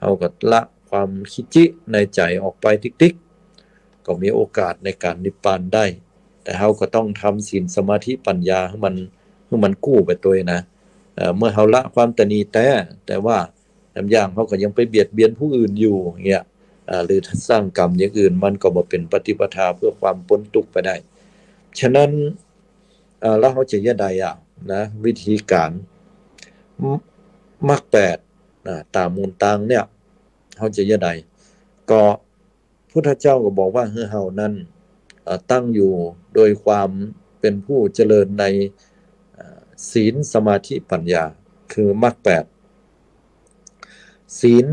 เฮาก็ละความขี้จี้ในใจ๋ออกไปติ๊กๆ ก็มีโอกาสในก๋านนิพพานได้ แต่เฮาก็ต้องทำศีลสมาธิปัญญาหื้อมัน หื้อมันกู้ไปตวยนะ เอ่อ เมื่อเฮาละความตณีแต๊ แต่ว่าบางอย่างเฮาก็ยังไปเบียดเบียนผู้อื่นอยู่เงี้ย อ่า หรือสร้างกรรมอย่างอื่น มันก็บ่เป๋นปฏิปทาเพื่อความป๊นตุ๊กข์ไปได้ ฉะนั้น อ่า แล้วเฮาจะเยียะใดอะนะ วิธีก๋าน ม- มรรคแปด อ่า ต๋ามหนตางเนี่ย เฮาจะเยียะใด ก็พุทธเจ้าก็บอกว่าหื้อเฮานั้น อ่า ตั้งอยู่โดยความเป๋นผู้เจริญใน อ่า ศีล สมาธิ ปัญญา คือมรรคแปด ศีล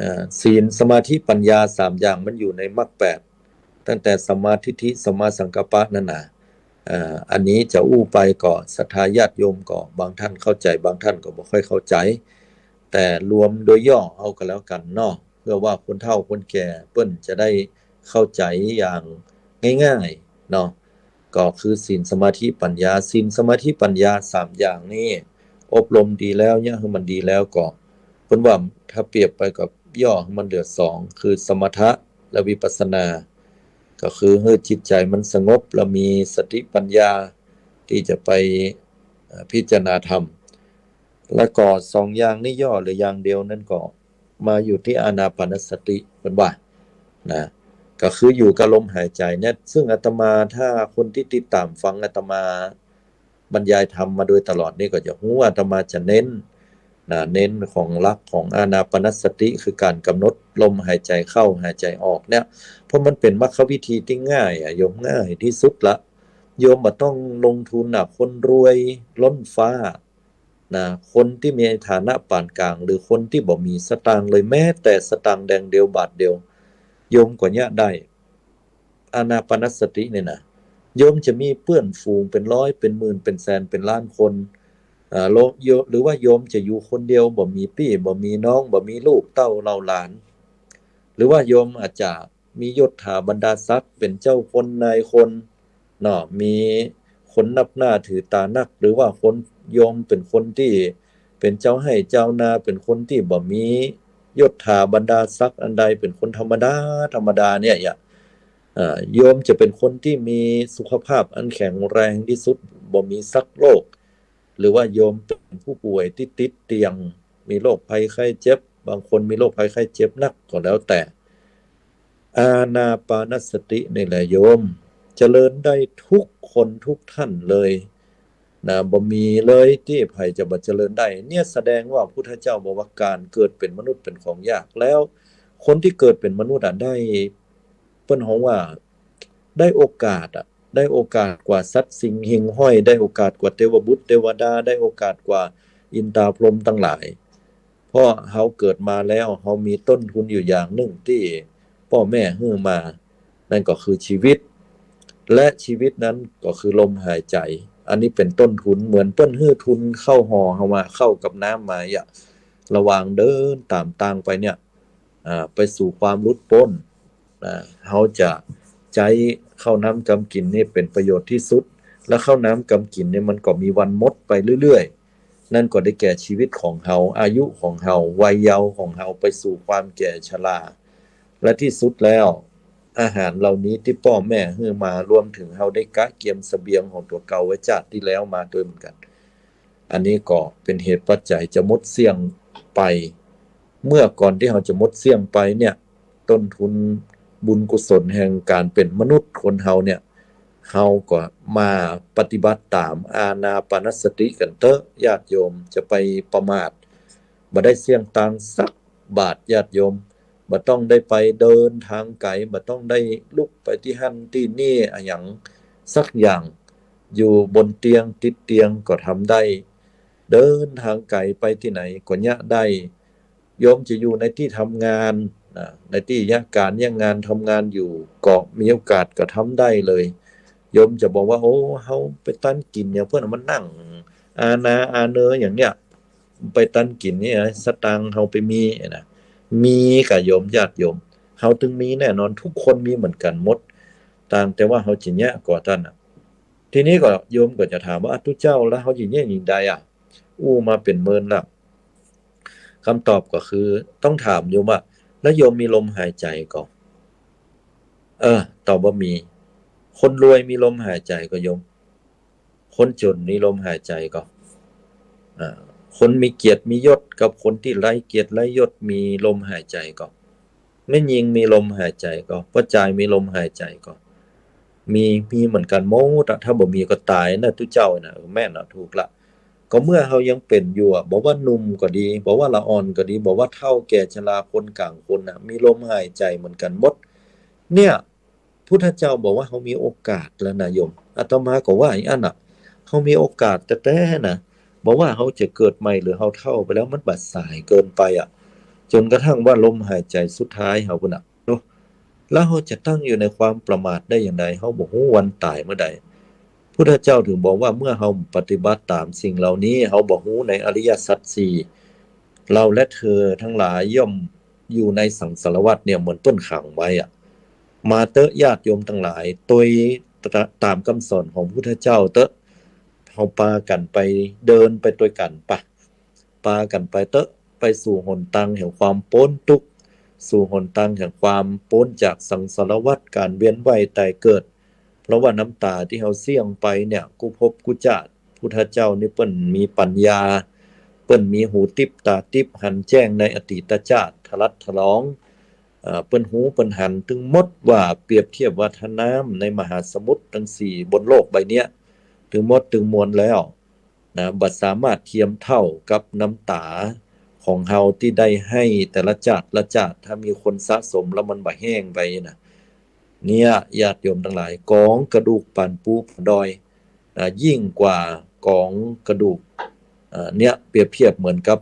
อ่า ศีล สมาธิ ปัญญา สามอย่างมันอยู่ในมรรคแปด ตั้งแต่สัมมาทิฏฐิ สัมมาสังกัปปะนั่นน่ะ อ่า อันนี้จะอู้ไปก็ศรัทธาญาติโยมก็บางท่านเข้าใจ๋ บางท่านก็บ่ค่อยเข้าใจ๋ แต่รวมโดยย่อเอาก็แล้วกั๋นเนาะ เพื่อว่าคนเฒ่าคนแก่เปิ้นจะได้เข้าใจ๋อย่างง่ายๆ เนาะ ก็คือศีล สมาธิ ปัญญา ศีล สมาธิ ปัญญา สามอย่างนี้ อบรมดีแล้ว เยียะหื้อมันดีแล้วก็ เปิ้นว่าถ้าเปรียบไปกับย่อหื้อมันเหลือสอง คือสมถะและวิปัสสนา ก็คือหื้อจิตใจ๋มันสงบ แล้วมีสติปัญญาตี้จะไป เอ่อ พิจารณาธรรม แล้วก็สองอย่างนี้ย่อเหลืออย่างเดียว นั้นก็มาอยู่ตี้อานาปานสติ เปิ้นว่านะ ก็คืออยู่กับลมหายใจ๋เนี่ย ซึ่งอาตมา ถ้าคนตี้ติดต๋ามฟังอาตมาบรรยายธรรมมาโดยตลอดนี่ก็จะฮู้ว่าอาตมาจะเน้นนะ เน้นของหลักของอานาปานสติ คือก๋านกำหนดลมหายใจ๋เข้าหายใจ๋ออกเนี่ย เพราะมันเป๋นมรรควิธีตี้ง่ายอะโยม ง่ายตี้สุดละ โยมบ่ต้องลงทุนอะ คนรวยล้นฟ้า นะ คนตี้มีฐานะปานก๋าง หรือคนตี้บ่มีสตางค์เลย แม้แต่สตางค์แดงเดียวบาทเดียว โยมก็เยียะได้ อานาปานสติเนี่ยนะ โยมจะมีเปื้อนฝูงเป๋นร้อย เป๋นหมื่น เป๋นแสน เป๋นล้านคน อ่า โล- โย- หรือว่าโยมจะอยู่คนเดียว บ่มีปี้ บ่มีน้อง บ่มีลูกเต้าเหล่าหลาน หรือว่าโยมอาจจะมียศถาบรรดาศักดิ์ เป๋นเจ้าคนนายคน เนาะ มีคนนับหน้าถือต๋านัก หรือว่าคน โยมเป๋นคนตี้เป๋นเจ้าไฮ่เจ้านา เป๋นคนตี้บ่มียศถาบรรดาศักดิ์อันใด เป๋นคนธรรมดา ธรรมดาเนี่ย อย่า เอ่อ โยมจะเป๋นคนตี้มีสุขภาพอันแข็งแรงตี้สุด บ่มีสักโรค หรือว่าโยมเป๋นผู้ป่วยตี้ติดเตียง มีโรคภัยไข้เจ็บ บางคนมีโรคภัยไข้เจ็บหนักก็แล้วแต่ อานาปานสตินี่แหละโยม เจริญได้ทุกคนทุกท่านเลยนะ บ่มีเลยตี้ใผจะบ่เจริญได้ เนี่ยแสดงว่าพุทธเจ้าบอกว่าก๋านเกิดเป๋นมนุษย์เป๋นของยาก แล้วคนตี้เกิดเป๋นมนุษย์อะได้ เปิ้นฮ้องว่าได้โอกาสอะ ได้โอกาสกว่าสัตว์สิ่งหิ่งห้อย ได้โอกาสกว่าเตวบุตรเตวดา ได้โอกาสกว่าอินตาพรหมตังหลาย เพราะเฮาเกิดมาแล้ว เฮามีต้นทุนอยู่อย่างนึ่งตี้ป้อแม่หื้อมา นั่นก็คือชีวิต และชีวิตนั้นก็คือลมหายใจ๋ อันนี้เป๋นต้นทุน เหมือนเปิ้นหื้อทุนข้าวห่อเฮามา ข้าวกับน้ำมา อย่า ระหว่างเดินต๋ามตางไปเนี่ย อ่า ไปสู่ความหลุดป๊น อ่า เฮาจะใจ๊ข้าวน้ำกำกิ๋นนี่เป๋นประโยชน์ตี้สุด และข้าวน้ำกำกิ๋นนี่มันก็มีวันหมดไปเรื่อยๆ นั่นก็ได้แก่ชีวิตของเฮา อายุของเฮา วัยเยาว์ของเฮา ไปสู่ความแก่ชรา และตี้สุดแล้ว อาหารเหล่านี้ตี้ป้อแม่หื้อมา รวมเถิงเฮาได้กะเกียมเสบียงของตั๋วเก่าไว้จาติตี้แล้วมาตวยเหมือนกั๋น อันนี้ก็เป๋นเหตุปัจจัยจะหมดเสี้ยงไป เมื่อก่อนตี้เฮาจะหมดเสี้ยงไปเนี่ย ต้นทุนบุญกุศลแห่งก๋านเป๋นมนุษย์คนเฮาเนี่ย เฮาก็มาปฏิบัติต๋ามอานาปานสติกั๋นเต๊อะ ญาติโยม จะไปประมาท บ่ได้เสี้ยงตางสักบาท ญาติโยม บ่ต้องได้ไปเดินตางไก๋ บ่ต้องได้ลุกไปตี้หั้นตี้นี่อะหยังสักอย่าง อยู่บนเตียงติดเตียงก็ทำได้ เดินตางไก๋ไปตี้ไหนก็เยียะได้ โยมจะอยู่ในตี้ทำงานนะ ในตี้เยียะก๋านเยียะงานทำงานอยู่ ก็มีโอกาสก็ทำได้เลย โยมจะบอกว่า โอ้ เฮาไปตันกิ๋นอย่างเปิ้นมานั่ง อานาอาเนออย่างเนี้ย ไปตันกิ๋นเนี่ย สตางค์เฮาไปมีนะ มีก่ะโยม ญาติโยม เฮาตึงมีแน่นอน ทุกคนมีเหมือนกั๋นหมด ต่างแต่ว่าเฮาจะเยียะก่อต้านน่ะ ทีนี้ก็โยมก็จะถามว่า อ้าว ตุ๊เจ้า แล้วเฮาจะเยียะหยังใดอะ อู้มาเป๋นเมินละ กำตอบก็คือต้องถามโยมว่า แล้วโยมมีลมหายใจ๋ก่อ เออ ตอบว่ามี คนรวยมีลมหายใจ๋ก่อโยม คนจ๋นมีลมหายใจ๋ก่อ อ่า คนมีเกียรติมียศกับคนตี้ไร้เกียรติไร้ยศมีลมหายใจ๋ก่อ แม่ญิงมีลมหายใจ๋ก่อ ป้อจายมีลมหายใจ๋ก่อ มี มีเหมือนกั๋นหมดอะ ถ้าบ่มีก็ต๋ายนะตุ๊เจ้านะ เออ แม่นอะ ถูกละ ก็เมื่อเฮายังเป๋นอยู่อะ บ่ว่าหนุ่มก็ดี บ่ว่าละอ่อนก็ดี บ่ว่าเฒ่าแก่ชราคนก๋างคนน่ะ มีลมหายใจ๋เหมือนกั๋นหมด เนี่ย พุทธเจ้าบอกว่าเฮามีโอกาสแล้วนะโยม อาตมาก็ว่าอย่างนั้นน่ะ เฮามีโอกาสแต๊ๆ นะ บ่ว่าเฮาจะเกิดใหม่หรือเฮาเฒ่าไปแล้ว มันบ่สายเกินไปอะ จ๋นกระทั่งว่าลมหายใจ๋สุดท้ายเฮาพุ้นน่ะ เนาะ แล้วเฮาจะตั้งอยู่ในความประมาทได้อย่างใด เฮาบ่ฮู้วันต๋ายเมื่อใด พุทธเจ้าถึงบอกว่าเมื่อเฮาปฏิบัติต๋ามสิ่งเหล่านี้ เฮาบ่ฮู้ในอริยสัจสี่ เราและเธอทั้งหลายย่อมอยู่ในสังสารวัฏเนี่ยเหมือนเปิ้นขังไว้อะ มาเต๊อะญาติโยมตังหลาย ตวยตะ ต๋ามกำสอนของพุทธเจ้าเต๊อะ เฮาปากั๋นไปเดินไปตวยกั๋นปะ ปากั๋นไปเต๊อะ ไปสู่หนตางแห่งความป๊นตุ๊กข์ สู่หนตางแห่งความป๊นจากสังสารวัฏ ก๋านเวียนว่ายต๋ายเกิด เพราะว่าน้ำต๋าตี้เฮาเสี้ยงไปเนี่ย กู้ภพกู้จาติ พุทธเจ้านี่เปิ้นมีปัญญา เปิ้นมีหูติ๊บต๋าติ๊บ หันแจ้งในอดีตจาติ ทะลัดทะลอง เอ่อ เปิ้นฮู้เปิ้นหันตึงหมดว่า เปรียบเทียบว่าถ้าน้ำในมหาสมุทรตังสี่บนโลกใบเนี้ย ตึงหมดตึงมวลแล้วนะ บ่สามารถเทียมเท่ากับน้ำต๋าของเฮาตี้ได้หื้อแต่ละจาติละจาติ ถ้ามีคนสะสมแล้วมันบ่แห้งไปนะ เนี่ย ญาติโยมตังหลาย ก๋องกระดูกปานปูปานดอย อ่า ยิ่งกว่ากองกระดูก อ่า เนี่ย เปรียบเทียบเหมือนกับ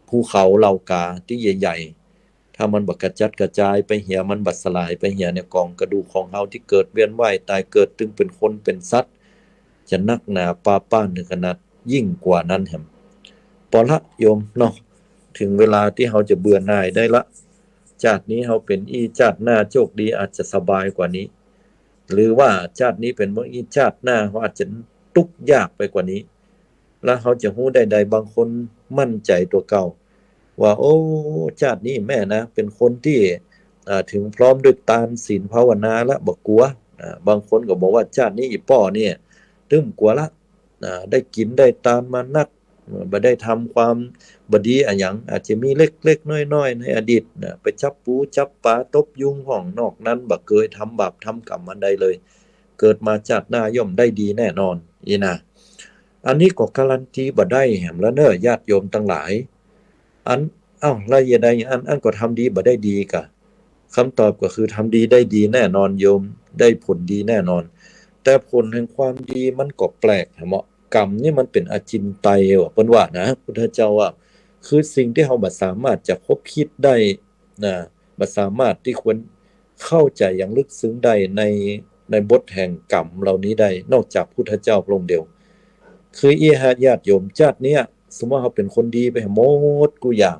ภูเขาเหล่ากาตี้ใหญ่ๆ ถ้ามันบ่กระจัดกระจายไปเหีย มันบ่สลายไปเหียเนี่ย กองกระดูกของเฮาตี้เกิดเวียนว่ายต๋ายเกิด ตึงเป๋นคนเป๋นสัตว์ จะนักหนาปาป้านถึงขนาดยิ่งกว่านั้นแหม ปอละโยมเนาะ ถึงเวลาตี้เฮาจะเบื่อหน่ายได้ละ จาตินี้เฮาเป๋นอี้ จาติหน้าโชคดีอาจจะสบายกว่านี้ หรือว่าจาตินี้เป๋นบ่อี้ จาติหน้าเฮาอาจจะตุ๊กข์ยากไปกว่านี้ แล้วเฮาจะฮู้ได้ใด บางคนมั่นใจ๋ตั๋วเก่า ว่า โอ้ จาตินี้แม่นะ เป๋นคนตี้ อ่า ถึงพร้อมด้วยตานศีลภาวนาละ บ่กั๋ว อ่า บางคนก็บอกว่าจาตินี้อี่ป้อเนี่ย ตึ้มกั๋วละ อ่า ได้กิ๋นได้ตานมานัก บ่ได้ทำความบ่ดีอะหยัง อาจจะมีเล็กๆ น้อยๆ ในอดีตนะ ไปจับปูจับป๋าตบยุงพ่อง นอกนั้นบ่เกยทำบาปทำกรรมอันใดเลย เกิดมาจาติหน้าย่อมได้ดีแน่นอน อี้นะ อันนี้ก็การันตีบ่ได้แหมละเน่อ ญาติโยมตังหลาย อัน เอ้า แล้วจะใดอั้น อันก็ทำดีบ่ได้ดีกา กำตอบก็คือทำดีได้ดีแน่นอนโยม ได้ผลดีแน่นอน แต่ผลแห่งความดีมันก็แปลกแหมเนาะ กรรมนี่มันเป๋นอจินไตยว่ะ เปิ้นว่านะ พุทธเจ้าว่า คือสิ่งตี้เฮาบ่สามารถจะคบคิดได้นะ บ่สามารถตี้ควรเข้าใจ๋อย่างลึกซึ้งได้ใน ในบทแห่งกรรมเหล่านี้ได้ นอกจากพุทธเจ้าพระองค์เดียว คืออี้ฮะ ญาติโยม จาติเนี้ย สมมุติว่าเฮาเป๋นคนดีไปหมดกู้อย่าง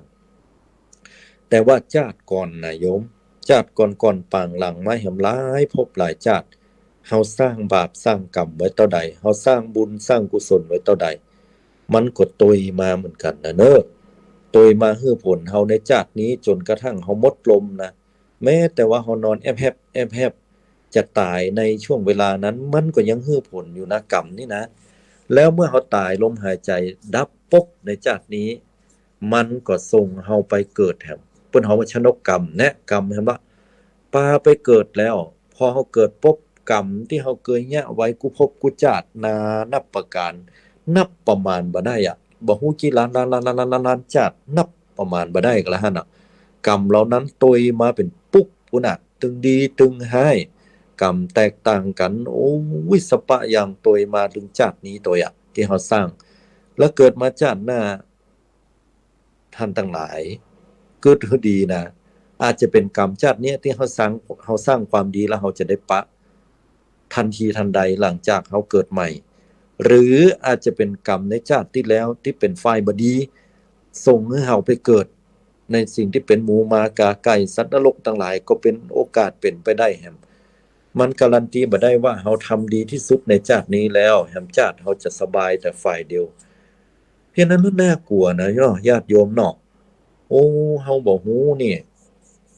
แต่ว่าจาติก่อนนะโยม จาติก่อนๆ ปางหลังมาแหมหลายภพหลายจาติ เฮาสร้างบาปสร้างกรรมไว้เต้าใด เฮาสร้างบุญสร้างกุศลไว้เต้าใด มันก็ตวยมาเหมือนกั๋นนะเน่อ ตวยมาหื้อผลเฮาในจาตินี้จ๋นกระทั่งเฮาหมดลมนะ แม้แต่ว่าเฮานอนแอบแฮบแอบแฮบ จะต๋ายในช่วงเวลานั้น มันก็ยังหื้อผลอยู่นะ กรรมนี่นะ แล้วเมื่อเฮาต๋าย ลมหายใจ๋ดับปุ๊บในจาตินี้ มันก็ส่งเฮาไปเกิดแหม เปิ้นฮ้องว่าชนกกรรม แนะกรรมแหมว่า ปาไปเกิดแล้ว พอเฮาเกิดปุ๊บ กรรมตี้เฮาเกยเยียะไว้กู้ภพกู้จาตินานับประก๋าน นับประมาณบ่ได้อะ บ่ฮู้กี่ล้านล้านล้านล้านล้านล้านจาติ นับประมาณบ่ได้กาละหั้นน่ะ กรรมเหล่านั้นตวยมาเป๋นปุ๊กพุ้นน่ะ ตึงดีตึงฮ้าย กรรมแตกต่างกั๋น โอ้ย สะปะอย่างตวยมาตึงจาตินี้ตวยอะ ตี้เฮาสร้าง แล้วเกิดมาจาติหน้า ท่านตังหลาย กึ๊ดหื้อดีนะ อาจจะเป๋นกรรมจาติเนี้ยตี้เฮาสร้าง เฮาสร้างความดีแล้วเฮาจะได้ปะ ทันทีทันใดหลังจากเฮาเกิดใหม่ หรืออาจจะเป๋นกรรมในจาติตี้แล้วตี้เป๋นฝ่ายบ่ดี ส่งหื้อเฮาไปเกิดในสิ่งตี้เป๋นหมูหมากาไก่สัตว์นรกตังหลาย ก็เป๋นโอกาสเป๋นไปได้แหม มันการันตีบ่ได้ว่าเฮาทำดีตี้สุดในจาตินี้แล้ว แหมจาติเฮาจะสบายแต่ฝ่ายเดียว เพราะฉะนั้นมันน่ากลัวนะเนาะ ญาติโยมเนาะ โอ้ เฮาบ่ฮู้นี่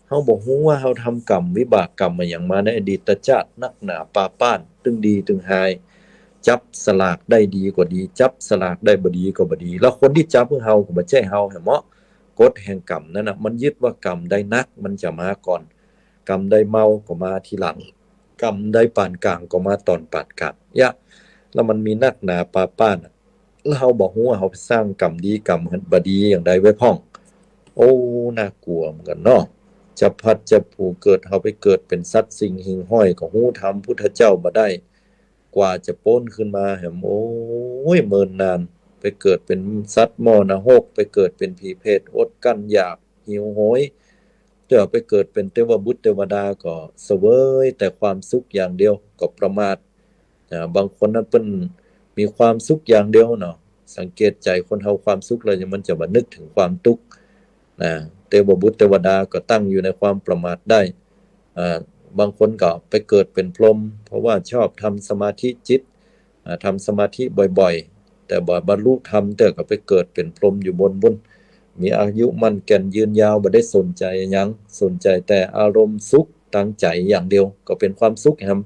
เฮาบ่ฮู้ว่าเฮาทำกรรมวิบากกรรมอะหยังมาในอดีตจาตินักหนาปาป้าน ตึงดีตึงฮาย จับสลากได้ดีก็ดี จับสลากได้บ่ดีก็บ่ดี แล้วคนตี้จับคือเฮาก็บ่ใจ้เฮา หันบ่ กฎแห่งกรรมนั้นน่ะ มันยึดว่ากรรมใดหนักมันจะมาก่อน กรรมใดเบาก็มาทีหลัง กรรมใดปานกลางก็มาต๋อนปานกลาง ยะ แล้วมันมีนักหนาปาป้านน่ะ แล้วเฮาบ่ฮู้ว่าเฮาไปสร้างกรรมดีกรรมบ่ดีอย่างใดไว้พ่อง โอ้ น่ากลัวเหมือนกั๋นเนาะ จะพลัดจะผลูเกิด เฮาไปเกิดเป๋นสัตว์สิ่งหิ่งห้อยก็ฮู้ธรรมพุทธเจ้าบ่ได้ กว่าจะป๊นขึ้นมาแหม โอ้ย เมินนาน ไปเกิดเป๋นสัตว์หม้อนรก ไปเกิดเป๋นผีเปรต อดกลั้นอยาก หิวโหย แต่ไปเกิดเป๋นเตวบุตรเตวดาก็เสวยแต่ความสุขอย่างเดียว ก็ประมาท อ่า บางคนนั้นเปิ้นมีความสุขอย่างเดียวเนาะ สังเกตใจ๋คนเฮาความสุขแล้วมันจะบ่นึกเถิงความตุ๊กข์ นะ เตวบุตรเตวดาก็ตั้งอยู่ในความประมาทได้ อ่า บางคนก็ไปเกิดเป๋นพรหม เพราะว่าชอบทำสมาธิจิต อ่า ทำสมาธิบ่อยๆ แต่บ่บรรลุธรรมเตื้อก็ไปเกิดเป๋นพรหมอยู่บนบุญ มีอายุมั่นแก่นยืนยาว บ่ได้สนใจ๋หยัง สนใจ๋แต่อารมณ์สุขตางใจ๋อย่างเดียว ก็เป๋นความสุขแหม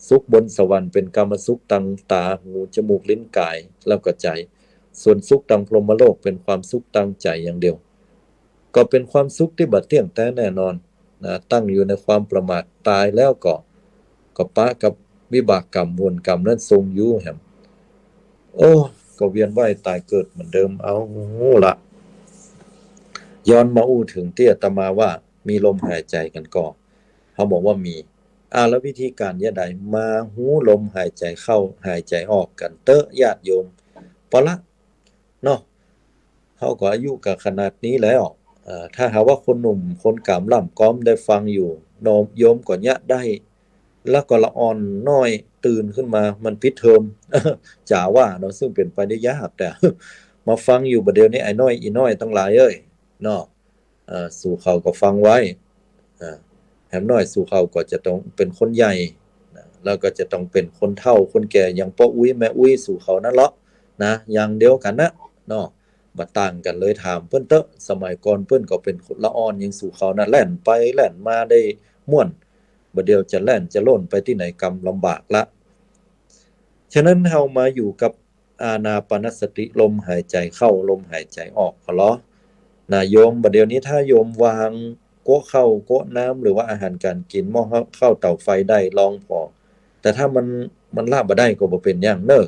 สุขบนสวรรค์เป๋นกามสุขตางต๋า หู จมูก ลิ้น ก๋าย แล้วก็ใจ๋ ส่วนสุขตางพรหมโลกเป๋นความสุขตางใจ๋อย่างเดียว ก็เป๋นความสุขตี้บ่เตี้ยงแต๊แน่นอนนะ ตั้งอยู่ในความประมาท ต๋ายแล้วก็ ก็ปะกับวิบากกรรม ผลกรรมนั้นส่งอยู่แหม โอ้ ก็เวียนว่ายต๋ายเกิดเหมือนเดิม เอาละ ย้อนมาอู้เถิงตี้อาตมาว่ามีลมหายใจ๋กั๋นก่อ เฮาบอกว่ามี อ่า แล้ววิธีก๋านจะใด มาฮู้ลมหายใจ๋เข้าหายใจ๋ออกกั๋นเต๊อะญาติโยม ปะละ เนาะ เฮาก็อายุก็ขนาดนี้แล้ว เอ่อ ถ้าหากว่าคนหนุ่มคนก๋ำล่ำก๊อมได้ฟังอยู่ โยมก็เยียะได้ แล้วก็ละอ่อนน้อยตื่นขึ้นมา มันปิดเทอม จ๋าว่าเนาะ ซึ่งเป๋นไปได้ยาก แต่ มาฟังอยู่บ่าเดี่ยวนี้ ไอ้น้อยอี่น้อยตังหลายเอ้ย เนาะ เอ่อ สูเขาก็ฟังไว้ อ่า แหมน้อยสูเขาก็จะต้องเป๋นคนใหญ่นะ แล้วก็จะต้องเป๋นคนเฒ่าคนแก่ อย่างป้ออุ๊ยแม่อุ๊ยสูเขานั้นเลาะนะ อย่างเดียวกั๋นนะเนาะ บ่ต่างกั๋นเลย ถามเปิ้นเต๊อะ สมัยก่อนเปิ้นก็เป๋นคนละอ่อนอย่างสูเขานะ แล่นไปแล่นมาได้ม่วน บ่าเดี่ยวจะแล่นจะล่นไปตี้ไหนกำลำบากละ ฉะนั้นเฮามาอยู่กับ อานาปานสติ ลมหายใจ๋เข้า ลมหายใจ๋ออก ขอร้องนะโยม บ่าเดี่ยวนี้ถ้าโยมวางโก๊ะข้าวโก๊ะน้ำ หรือว่าอาหารก๋านกิ๋น หม้อข้าวเต๋าไฟได้ ลองผ่อ แต่ถ้ามัน มันละบ่ได้ก็บ่เป๋นหยังเน่อ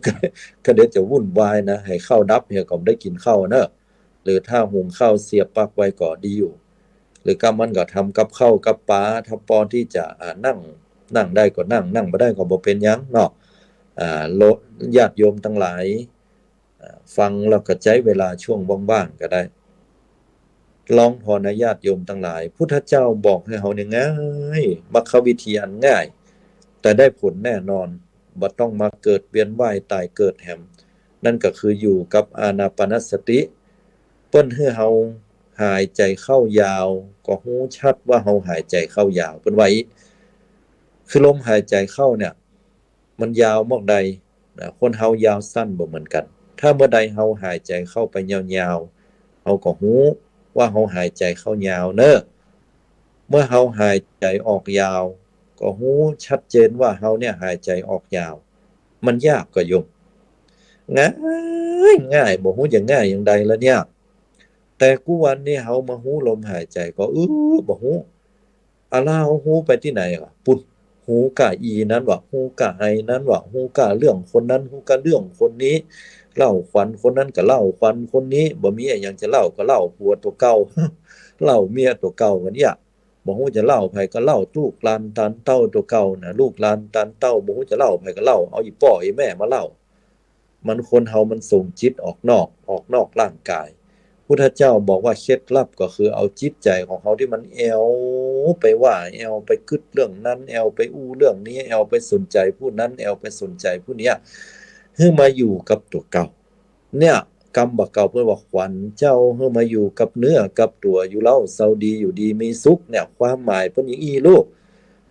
ก็เดี๋ยวจะวุ่นวายนะ หื้อข้าวดับเหียก็บ่ได้กิ๋นข้าวเน่อ หรือถ้าหุงข้าวเสียบปลั๊กไว้ก็ดีอยู่ หรือกำมันก็ทำกับข้าวกับป๋า ถ้าปอตี้จะ อ่า นั่ง นั่งได้ก็นั่ง นั่งบ่ได้ก็บ่เป๋นหยังเนาะ อ่า โล ญาติโยมตังหลาย อ่า ฟังแล้วก็ใจ๊เวลาช่วงว่างๆ ก็ได้ ลองผ่อนะญาติโยมตังหลาย พุทธเจ้าบอกหื้อเฮาเนี่ยง่าย มรรควิธีอันง่าย แต่ได้ผลแน่นอน บ่ต้องมาเกิดเวียนว่ายต๋ายเกิดแหม นั่นก็คืออยู่กับอานาปานสติ เปิ้นหื้อเฮาหายใจ๋เข้ายาว ก็ฮู้ชัดว่าเฮาหายใจ๋เข้ายาว เปิ้นว่าอี้ คือลมหายใจ๋เข้าเนี่ย มันยาวมอกใดนะ คนเฮายาวสั้นบ่เหมือนกั๋น ถ้าเมื่อใดเฮาหายใจ๋เข้าไปยาวๆ เฮาก็ฮู้ว่าเฮาหายใจ๋เข้ายาวเน่อ เมื่อเฮาหายใจ๋ออกยาว ก็ฮู้ชัดเจนว่าเฮาเนี่ยหายใจ๋ออกยาว มันยากก่อโยม ง่าย ง่าย บ่ฮู้จะง่ายอย่างใดละเนี่ย แต่กู้วันนี้เฮามาฮู้ลมหายใจ๋ก็ อื้อ บ่ฮู้ อะ แล้วเฮาฮู้ไปตี้ไหนอะ ปุ้น ฮู้ก้าอี้นั้นวะ ฮู้ก้าไอนั้นวะ ฮู้ก้าเรื่องคนนั้น ฮู้ก้าเรื่องคนนี้ เล่าขวัญคนนั้นก็เล่าขวัญคนนี้ บ่มีอะหยังจะเล่าก็เล่าผัวตั๋วเก่า เล่าเมียตั๋วเก่ากั๋นเนี่ย บ่ฮู้จะเล่าใผก็เล่าลูกหลานตานเต้าตั๋วเก่านะ ลูกหลานตานเต้า บ่ฮู้จะเล่าใผก็เล่า เอาอี่ป้ออี่แม่มาเล่า มันคนเฮามันส่งจิตออกนอก ออกนอกร่างก๋าย พุทธเจ้าบอกว่าเคล็ดลับก็คือเอาจิตใจ๋ของเฮาตี้มันแอ่วไปว่า แอ่วไปกึ๊ดเรื่องนั้น แอ่วไปอู้เรื่องนี้ แอ่วไปสนใจ๋ผู้นั้น แอ่วไปสนใจ๋ผู้เนี้ย หื้อมาอยู่กับตั๋วเก่า เนี่ย กำบ่าเก่าเปิ้นว่าขวัญเจ้า หื้อมาอยู่กับเนื้อกับตั๋ว อยู่เล้าเซาดี อยู่ดีมีสุขเนี่ย ความหมายเปิ้นอย่างอี้ลูก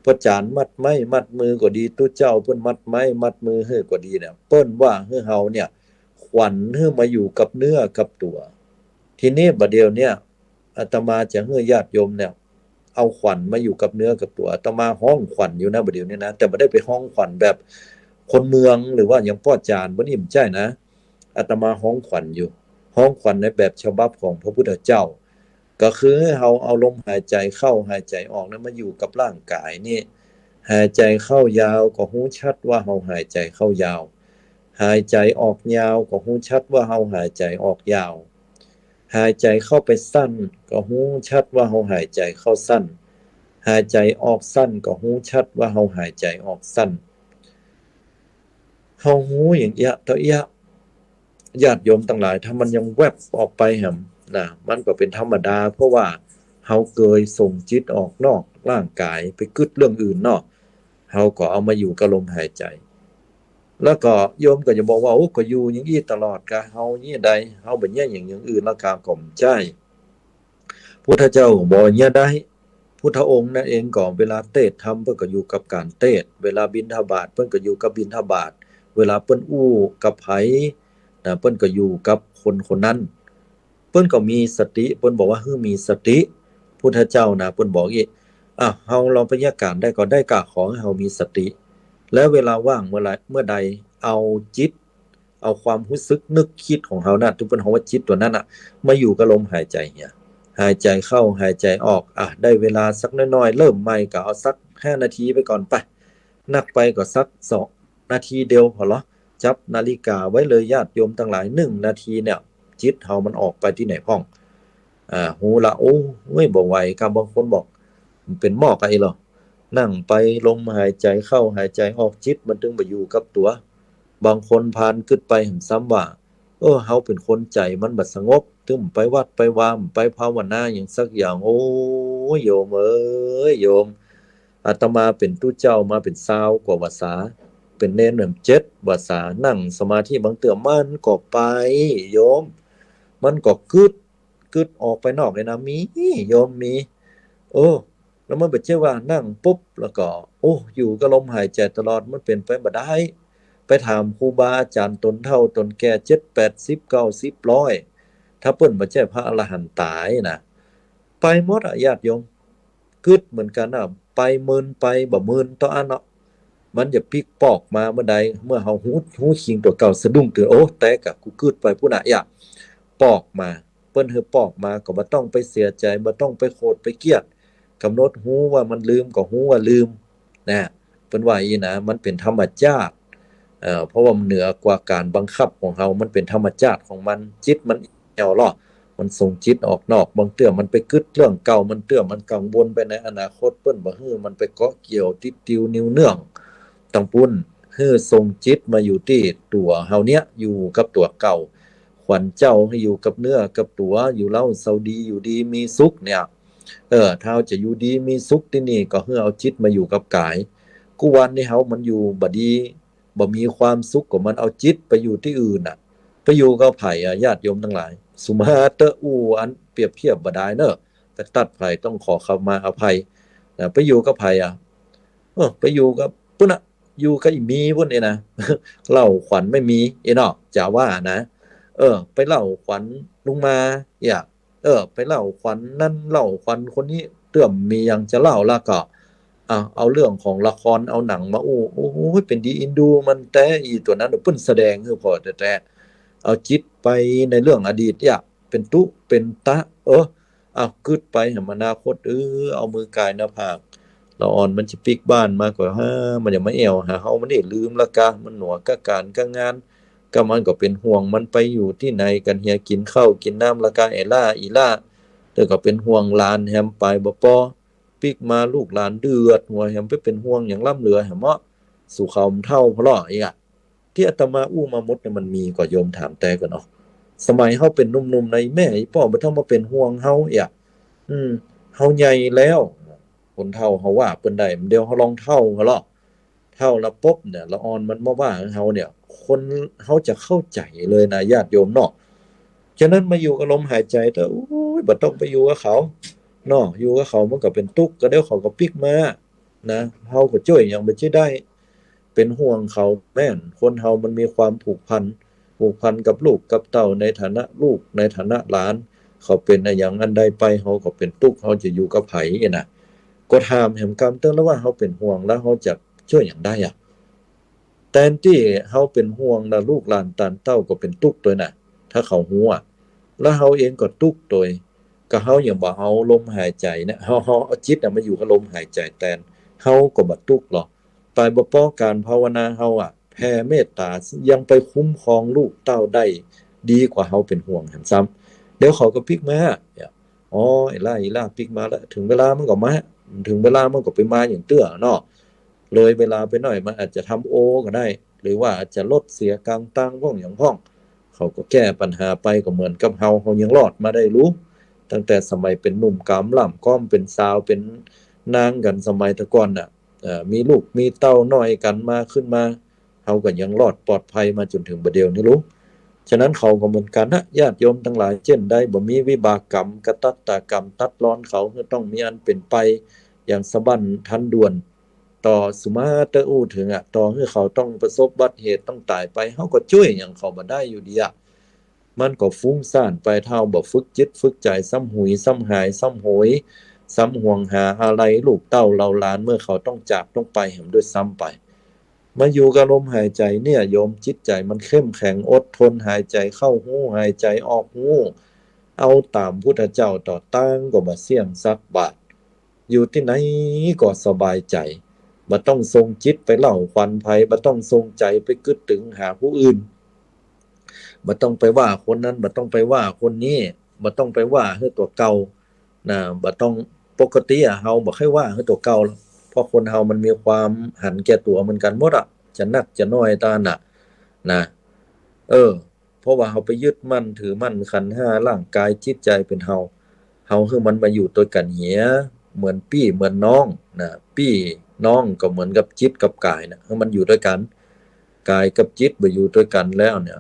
พระจารย์มัดไม้มัดมือก็ดี ตุ๊เจ้าเปิ้นมัดไม้มัดมือหื้อก็ดีเนี่ย เปิ้นว่าหื้อเฮาเนี่ย ข ขวัญหื้อมาอยู่กับเนื้อกับตั๋ว ทีนี้บ่าเดี่ยวเนี่ย อาตมาจะหื้อญาติโยมเนี่ย เอาขวัญมาอยู่กับเนื้อกับตั๋ว อาตมาฮ้องขวัญอยู่นะบ่าเดี่ยวนี้นะ แต่บ่ได้ไปฮ้องขวัญแบบคนเมืองหรือว่าอย่างป้อจารย์ บ่านี่บ่ใจ้นะ อาตมาฮ้องขวัญอยู่ ฮ้องขวัญในแบบฉบับของพระพุทธเจ้า ก็คือหื้อเฮาเอาลมหายใจ๋เข้าหายใจ๋ออกนั้นมาอยู่กับร่างก๋ายนี่ หายใจ๋เข้ายาวก็ฮู้ชัดว่าเฮาหายใจ๋เข้ายาว หายใจ๋ออกยาวก็ฮู้ชัดว่าเฮาหายใจ๋ออกยาว หายใจ๋เข้าไปสั้นก็ฮู้ชัดว่าเฮาหายใจ๋เข้าสั้น หายใจ๋ออกสั้นก็ฮู้ชัดว่าเฮาหายใจ๋ออกสั้น เฮาฮู้อย่างเอี้ยะเต้าเอี้ยะ ญาติโยมตังหลาย ถ้ามันยังแวบออกไปแหมนะ มันก็เป๋นธรรมดา เพราะว่าเฮาเกยส่งจิตออกนอกร่างก๋ายไปกึ๊ดเรื่องอื่นเนาะ เฮาก็เอามาอยู่กับลมหายใจ๋ แล้วก็โยมก็จะบอกว่า โอ้ ก็อยู่อย่างอี้ตลอดกา เฮาเยียะใด เฮาบ่เยียะอย่าง อย่างอื่นละกา ก็บ่ใจ้ พุทธเจ้าบอกเยียะได้ พุทธองค์นั้นเองก็เวลาเตสน์ธรรมเปิ้นก็อยู่กับก๋านเตสน์ เวลาบิณฑบาตเปิ้นก็อยู่กับบิณฑบาต เวลาเปิ้นอู้กับใผนะ เปิ้นก็อยู่กับคนคนนั้น เปิ้นก็มีสติ เปิ้นบอกว่าหื้อมีสติ พุทธเจ้านะ เปิ้นบอกอี้ อ่ะ เฮาลองไปเยียะก๋านได้ก็ได้กา ขอหื้อเฮามีสติ และเวลาว่างเมื่อใด เมื่อใด เอาจิต เอาความฮู้สึกนึกกึ๊ดของเฮานะ ตี้เปิ้นฮ้องว่าจิตตั๋วนั้นน่ะ มาอยู่กับลมหายใจ๋เหีย หายใจ๋เข้าหายใจ๋ออก อ่ะ ได้เวลาสักน้อยๆ เริ่มใหม่ก็เอาสักห้านาทีไปก่อนไป นักไปก็สักสองนาทีเดียวผ่อลอ จับนาฬิกาไว้เลยญาติโยมตังหลาย หนึ่งนาทีเนี่ย จิตเฮามันออกไปตี้ไหนพ่อง อ่า ฮู้ละ โอ้ย บ่ไหวกา บางคนบอก มันเป๋นหมอกอะไอ้เหรอ นั่งไปลมหายใจ๋เข้าหายใจ๋ออก จิตมันตึงบ่อยู่กับตั๋ว บางคนผ่านกึ๊ดไปแหมซ้ำว่า เออ เฮาเป๋นคนใจ๋มันบ่สงบ ตึงไปวัดไปวา ไปภาวนาอย่างสักอย่าง โอ้ย โยมเอ๋ย โยม อาตมาเป๋นตุ๊เจ้ามาเป๋นซาวกว่าพรรษา เป๋นเณรแหมเจ็ดพรรษา นั่งสมาธิบางเตื้อมันก็ไป โยม มันก็กึ๊ด กึ๊ดออกไปนอกเลยนะ มี โยม มี เออ แล้วมันบ่ใจ้ว่านั่งปุ๊บแล้วก็ โอ้ อยู่กับลมหายใจ๋ตลอด มันเป๋นไปบ่ได้ ไปถามครูบาอาจ๋ารย์ตนเฒ่าตนแก่ เจ็ดแปดสิบเก้าสิบร้อย ถ้าเปิ้นบ่ใจ้พระอรหันต์ต๋ายนะ ไปหมดอะญาติโยม กึ๊ดเหมือนกั๋นอะ ไปเมินไปบ่เมินเต้าอั้นเนาะ มันจะปิ๊กปอกมาเมื่อใด เมื่อเฮาฮู้ ฮู้คิงตั๋วเก่า สะดุ้งตื่น โอ้ แต๊กอะ กูกึ๊ดไปปู้นน่ะ เอี้ยะ ปอกมา เปิ้นหื้อปอกมาก็บ่ต้องไปเสียใจ๋ บ่ต้องไปโขดไปเกลียด ก๋ำหนดฮู้ว่ามันลืมก็ฮู้ว่าลืม นะ เปิ้นว่าอี้นะ มันเป๋นธรรมชาติ เอ่อ เพราะว่ามันเหนือกว่าก๋านบังคับของเฮา มันเป๋นธรรมชาติของมัน จิตมันแอ่วลอ มันส่งจิตออกนอก บางเตื้อมันไปกึ๊ดเรื่องเก่า บางเตื้อมันกังวลไปในอนาคต เปิ้นบ่หื้อมันไปเกาะเกี่ยวติดติวนิ่วเนื่อง ตังปู้น หื้อส่งจิตมาอยู่ตี้ตั๋วเฮาเนี่ย อยู่กับตั๋วเก่า ขวัญเจ้าหื้ออยู่กับเนื้อกับตั๋ว อยู่เล่าเซาดี อยู่ดีมีสุขเนี่ย เออ ถ้าเฮาจะอยู่ดีมีสุขตี้นี่ ก็หื้อเอาจิตมาอยู่กับก๋าย กู้วันนี้เฮามันอยู่บ่ดี บ่มีความสุข ก็มันเอาจิตไปอยู่ตี้อื่นน่ะ ไปอยู่กับใผอะ ญาติโยมตังหลาย สุมาเต๊อะ อู้อันเปรียบเทียบบ่ดายเน่อ ไปตัดใผต้องขอขมาอภัย นะ ไปอยู่กับใผอะ เออ ไปอยู่กับปู้นน่ะ อยู่กับอี่มีปู้นเองนะ เล่าขวัญแม่มี เอเนาะ จ๋าว่านะ เออ ไปเล่าขวัญลุงมา เอี้ยะ เออ ไปเล่าขวัญนั้นเล่าขวัญคนนี้ เตื้อมีหยังจะเล่าละก็ เอา เอาเรื่องของละคร เอาหนังมาอู้ โอ้ย เป๋นดีอินดูมันแต๊ อี่ตั๋วนั้นเปิ้นแสดงหื้อผ่อแต๊ๆ เอาจิตไปในเรื่องอดีต เอี้ยะ เป๋นตุ๊เป๋นตะ เออ เอากึ๊ดไปแหมอนาคต เออ เอามือก่ายหน้าผาก ละอ่อนมันจะปิ๊กบ้านมาก็ห้า มันจะมาแอ่วหาเฮา มันได้ลืมละกา มันหนัวกับก๋านกับงาน ก็มันก็เป๋นห่วงมันไปอยู่ตี้ไหนกั๋นเหีย กิ๋นข้าวกิ๋นน้ำละกา แอ่ล่าอี่ล่า แล้วก็เป๋นห่วงหลานแหมไปบ่ปอ ปิ๊กมาลูกหลานเดือดหัวแหม ไปเป๋นห่วงหยังล้ำเหลือแหมเนาะ สู่เขามันเฒ่าผ่อลอ เอี้ยะ ตี้อาตมาอู้มาหมดเนี่ยมันมีก่อ โยมถามแต๊ก่อเนาะ สมัยเฮาเป๋นหนุ่มๆ นะ อี่แม่อี่ป้อบ่ต้องมาเป๋นห่วงเฮา เอี้ยะ อืม เฮาใหญ่แล้ว คนเฒ่าเฮาว่าเปิ้นได้ เดี๋ยวเฮาลองเฒ่าเฮาลอ เฒ่าละปุ๊บเนี่ย ละอ่อนมันมาว่าเฮาเนี่ย คนเฮาจะเข้าใจ๋เลยนะ ญาติโยมเนาะ ฉะนั้นมาอยู่กับลมหายใจ๋เต๊อะ โอ้ย บ่ต้องไปอยู่กับเขาเนาะ อยู่กับเขามันก็เป๋นตุ๊ก ก็เดี๋ยวเขาก็ปิ๊กมา นะ เฮาก็จ้วยหยังบ่ใจ้ได้ เป๋นห่วงเขาแม่น คนเฮามันมีความผูกพัน ผูกพันกับลูกกับเต้าในฐานะลูก ในฐานะหลาน เขาเป๋นอะหยังอันใดไป เฮาก็เป๋นตุ๊กข์ เฮาจะอยู่กับใผอะนะ ก็ถามแหมกำเตื้อละว่าเฮาเป๋นห่วง แล้วเฮาจะจ้วยหยังได้อะ แตนตี้เฮาเป๋นห่วงนะ ลูกหลานตานเต้าก็เป๋นตุ๊กข์ตวยนะ ถ้าเขาฮู้อะ แล้วเฮาเองก็ตุ๊กข์ตวย ก็เฮายังบ่เอาลมหายใจ๋เนี่ย เฮา เฮาเอาจิตน่ะมาอยู่กับลมหายใจ๋แตน เฮาก็บ่ตุ๊กข์หรอก ไปบ่ปอก๋านภาวนาเฮาอะ แผ่เมตต๋า ยังไปคุ้มครองลูกเต้าได้ดีกว่าเฮาเป๋นห่วงแหมซ้ำ เดี๋ยวเขาก็ปิ๊กมา เนี่ย อ๋อ อีหล้า อีหล้าปิ๊กมาแล้ว เถิงเวลามันก็มา เถิงเวลามันก็ไปมาอย่างเตื้อเนาะ เลยเวลาไปหน่อย มันอาจจะทำโอก็ได้ หรือว่าอาจจะรถเสียก๋างตางพ่องหยังพ่อง เขาก็แก้ปัญหาไป ก็เหมือนกับเฮา เฮายังรอดมาได้ลู้ ตั้งแต่สมัยเป๋นหนุ่มก๋ำล่ำ ก้อมเป๋นสาว เป๋นนางกั๋นสมัยแต่ก่อนน่ะ เอ่อ มีลูกมีเต้าน้อยกั๋นมาขึ้นมา เฮาก็ยังรอดปลอดภัยมาจ๋นเถิงบ่าเดี่ยวนี้ลู้ ฉะนั้นเขาก็เหมือนกั๋นนะ ญาติโยมตังหลาย เจ้นใดบ่มีวิบากกรรม กตัตตากรรมตัดรอนเขา ก็ต้องมีอันเป๋นไปอย่างสะบั้นทันด่วน ต่อสุมาเตอร์อู้เถิงอะ ต่อหื้อเขาต้องประสบอุบัติเหตุ ต้องต๋ายไป เฮาก็จ้วยหยังเขาบ่ได้อยู่ดีอะ มันก็ฟุ้งซ่านไป ถ้าบ่ฝึกจิตฝึกใจ๋ ซ้ำหุยซ้ำหาย ซ้ำโหย ซ้ำห่วงหาอาลัยลูกเต้าเหล่าหลาน เมื่อเขาต้องจากต้องไปแหมด้วยซ้ำไป มาอยู่กับลมหายใจ๋เนี่ยโยม จิตใจ๋มันเข้มแข็ง อดทน หายใจ๋เข้าฮู้ หายใจ๋ออกฮู้ เอาต๋ามพุทธเจ้าเต้า ตางก็บ่เสี้ยงสักบาท อยู่ตี้ไหนก็สบายใจ๋ บ่ต้องส่งจิตไปเล่าขวัญใผ บ่ต้องส่งใจ๋ไปกึ๊ดตึงหาผู้อื่น บ่ต้องไปว่าคนนั้น บ่ต้องไปว่าคนนี้ บ่ต้องไปว่าหื้อตั๋วเก่านะ บ่ต้อง ปกติอะ เฮาบ่ค่อยว่าหื้อตั๋วเก่าหรอก เพราะคนเฮามันมีความหันแก่ตั๋วเหมือนกั๋นหมดอะ จะนักจะน้อยตางนั้นน่ะ นะ เออ เพราะว่าเฮาไปยึดมั่นถือมั่นขันธ์ห้า ร่างก๋ายจิตใจ๋เป๋นเฮา เฮาหื้อมันมาอยู่ตวยกั๋นเหีย เหมือนปี้เหมือนน้องนะ ปี้น้องก็เหมือนกับจิตกับก๋ายนะ หื้อมันอยู่ตวยกั๋น ก๋ายกับจิตบ่อยู่ตวยกั๋นแล้วเนี่ย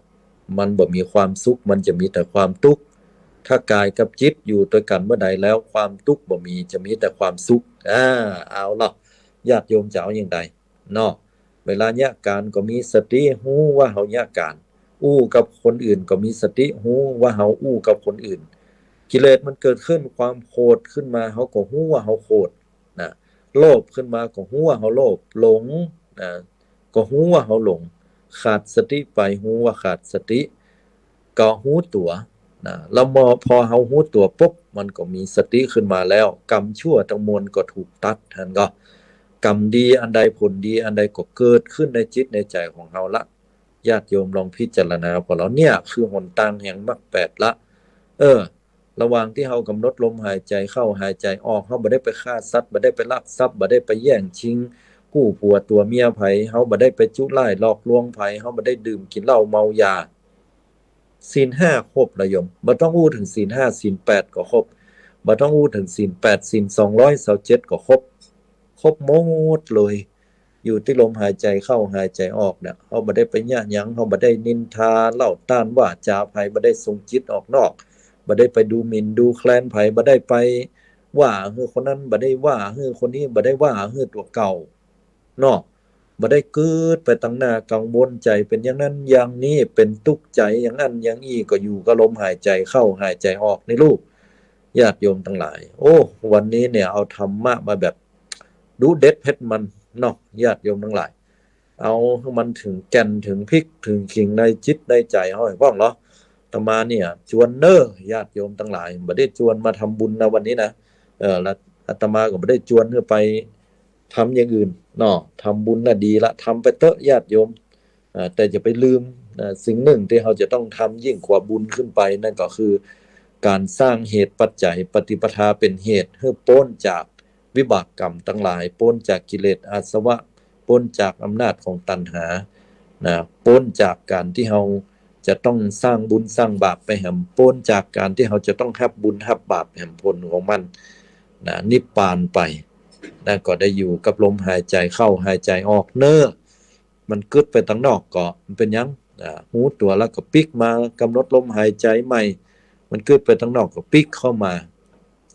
มันบ่มีความสุข มันจะมีแต่ความตุ๊กข์ ถ้าก๋ายกับจิตอยู่ตวยกั๋นเมื่อใดแล้ว ความตุ๊กข์บ่มี จะมีแต่ความสุข อ่า เอาล่ะ ญาติโยมจะเอาอย่างใดเนาะ เวลาเยียะก๋านก็มีสติฮู้ว่าเฮาเยียะก๋าน อู้กับคนอื่นก็มีสติฮู้ว่าเฮาอู้กับคนอื่น กิเลสมันเกิดขึ้น ความโขดขึ้นมา เฮาก็ฮู้ว่าเฮาโขดนะ โลภขึ้นมาก็ฮู้ว่าเฮาโลภ หลงนะ ก็ฮู้ว่าเฮาหลง ขาดสติไป ฮู้ว่าขาดสติ ก็ฮู้ตั๋วนะ แล้วมอ พอเฮาฮู้ตั๋วปุ๊บ มันก็มีสติขึ้นมาแล้ว กรรมชั่วตังมวลก็ถูกตัด หันก่อ กรรมดีอันใด ผลดีอันใดก็เกิดขึ้นในจิตในใจ๋ของเฮาละ ญาติโยมลองพิจารณา พอแล้ว เนี่ยคือหนตางแห่งมรรคแปดละ เออ ระหว่างตี้เฮากำหนดลมหายใจ๋เข้าหายใจ๋ออก เฮาบ่ได้ไปฆ่าสัตว์ บ่ได้ไปลักทรัพย์ บ่ได้ไปแย่งชิงกู้ผัวตั๋วเมียใผ เฮาบ่ได้ไปจุร้ายหลอกลวงใผ เฮาบ่ได้ดื่มกิ๋นเหล้าเมายา ศีลห้าครบละโยม บ่ต้องอู้เถิงศีลห้า ศีลแปดก็ครบ บ่ต้องอู้เถิงศีลแปด ศีลสองร้อยซาวเจ็ดก็ครบ ครบหมดเลย อยู่ตี้ลมหายใจ๋เข้าหายใจ๋ออกเนี่ย เฮาบ่ได้ไปเยียะหยัง เฮาบ่ได้นินทาเล่าต้านว่าจ๋าใผ บ่ได้ส่งจิตออกนอก บ่ได้ไปดูหมิ่นดูแคลนใผ บ่ได้ไปว่าหื้อคนนั้น บ่ได้ว่าหื้อคนนี้ บ่ได้ว่าหื้อตั๋วเก่าเนาะ บ่ได้กึ๊ดไปตังหน้า กังวลใจ๋เป๋นอย่างนั้นอย่างนี้ เป๋นตุ๊กข์ใจ๋อย่างนั้นอย่างอี้ ก็อยู่กับลมหายใจ๋เข้าหายใจ๋ออกนี่ลูก ญาติโยมตังหลาย โอ้ วันนี้เนี่ยเอาธรรมะมาแบบดุเด็ดเผ็ดมันเนาะ ญาติโยมตังหลาย เอาหื้อมันเถิงแก่นเถิงพริกเถิงขิงในจิตในใจ๋เฮาให้พ่องเนาะ อาตมาเนี่ยจวนเน้อ ญาติโยมตังหลาย บ่ได้จวนมาทำบุญนะวันนี้นะ เออ แล้วอาตมาก็บ่ได้จวนหื้อไปทำอย่างอื่นเนาะ ทำบุญน่ะดีละ ทำไปเต๊อะญาติโยม เอ่อ แต่อย่าไปลืม เอ่อ สิ่งหนึ่งตี้เฮาจะต้องทำยิ่งกว่าบุญขึ้นไป นั่นก็คือก๋านสร้างเหตุปัจจัย ปฏิปทาเป๋นเหตุหื้อป๊นจากวิบากกรรมตังหลาย ป๊นจากกิเลสอาสวะ ป๊นจากอำนาจของตัณหา นะ ป๊นจากก๋านตี้เฮาจะต้องสร้างบุญสร้างบาปไปแหม ป๊นจากก๋านตี้เฮาจะต้องฮับบุญฮับบาปแหมผลของมัน นะ นิพพานไป นะ ก็ได้อยู่กับลมหายใจ๋เข้าหายใจ๋ออกเน้อ มันกึ๊ดไปตังนอกก็บ่เป๋นหยัง อ่า ฮู้ตั๋วแล้วก็ปิ๊กมากำหนดลมหายใจ๋ใหม่ มันกึ๊ดไปตังนอกก็ปิ๊กเข้ามา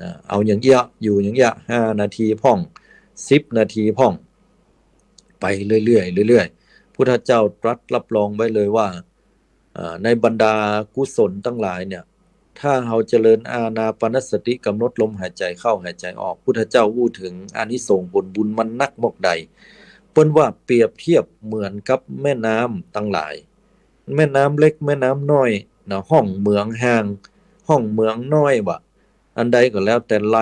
อ่า เอาอย่างเอี้ย อยู่อย่างเอี้ย ห้านาทีพ่อง สิบนาทีพ่อง ไปเรื่อยๆ เรื่อยๆ พุทธเจ้าตรัสรับรองไว้เลยว่า อ่า ในบรรดากุศลตังหลายเนี่ย ถ้าเฮาเจริญอานาปานสติ กำหนดลมหายใจ๋เข้าหายใจ๋ออก พุทธเจ้าอู้เถิงอานิสงส์ผลบุญมันนักมอกใด เปิ้นว่าเปรียบเทียบเหมือนกับแม่น้ำตังหลาย แม่น้ำเล็กแม่น้ำน้อยนะ ฮ่องเหมืองห่าง ฮ่องเหมืองน้อยว่า อันใดก็แล้วแต่ไหล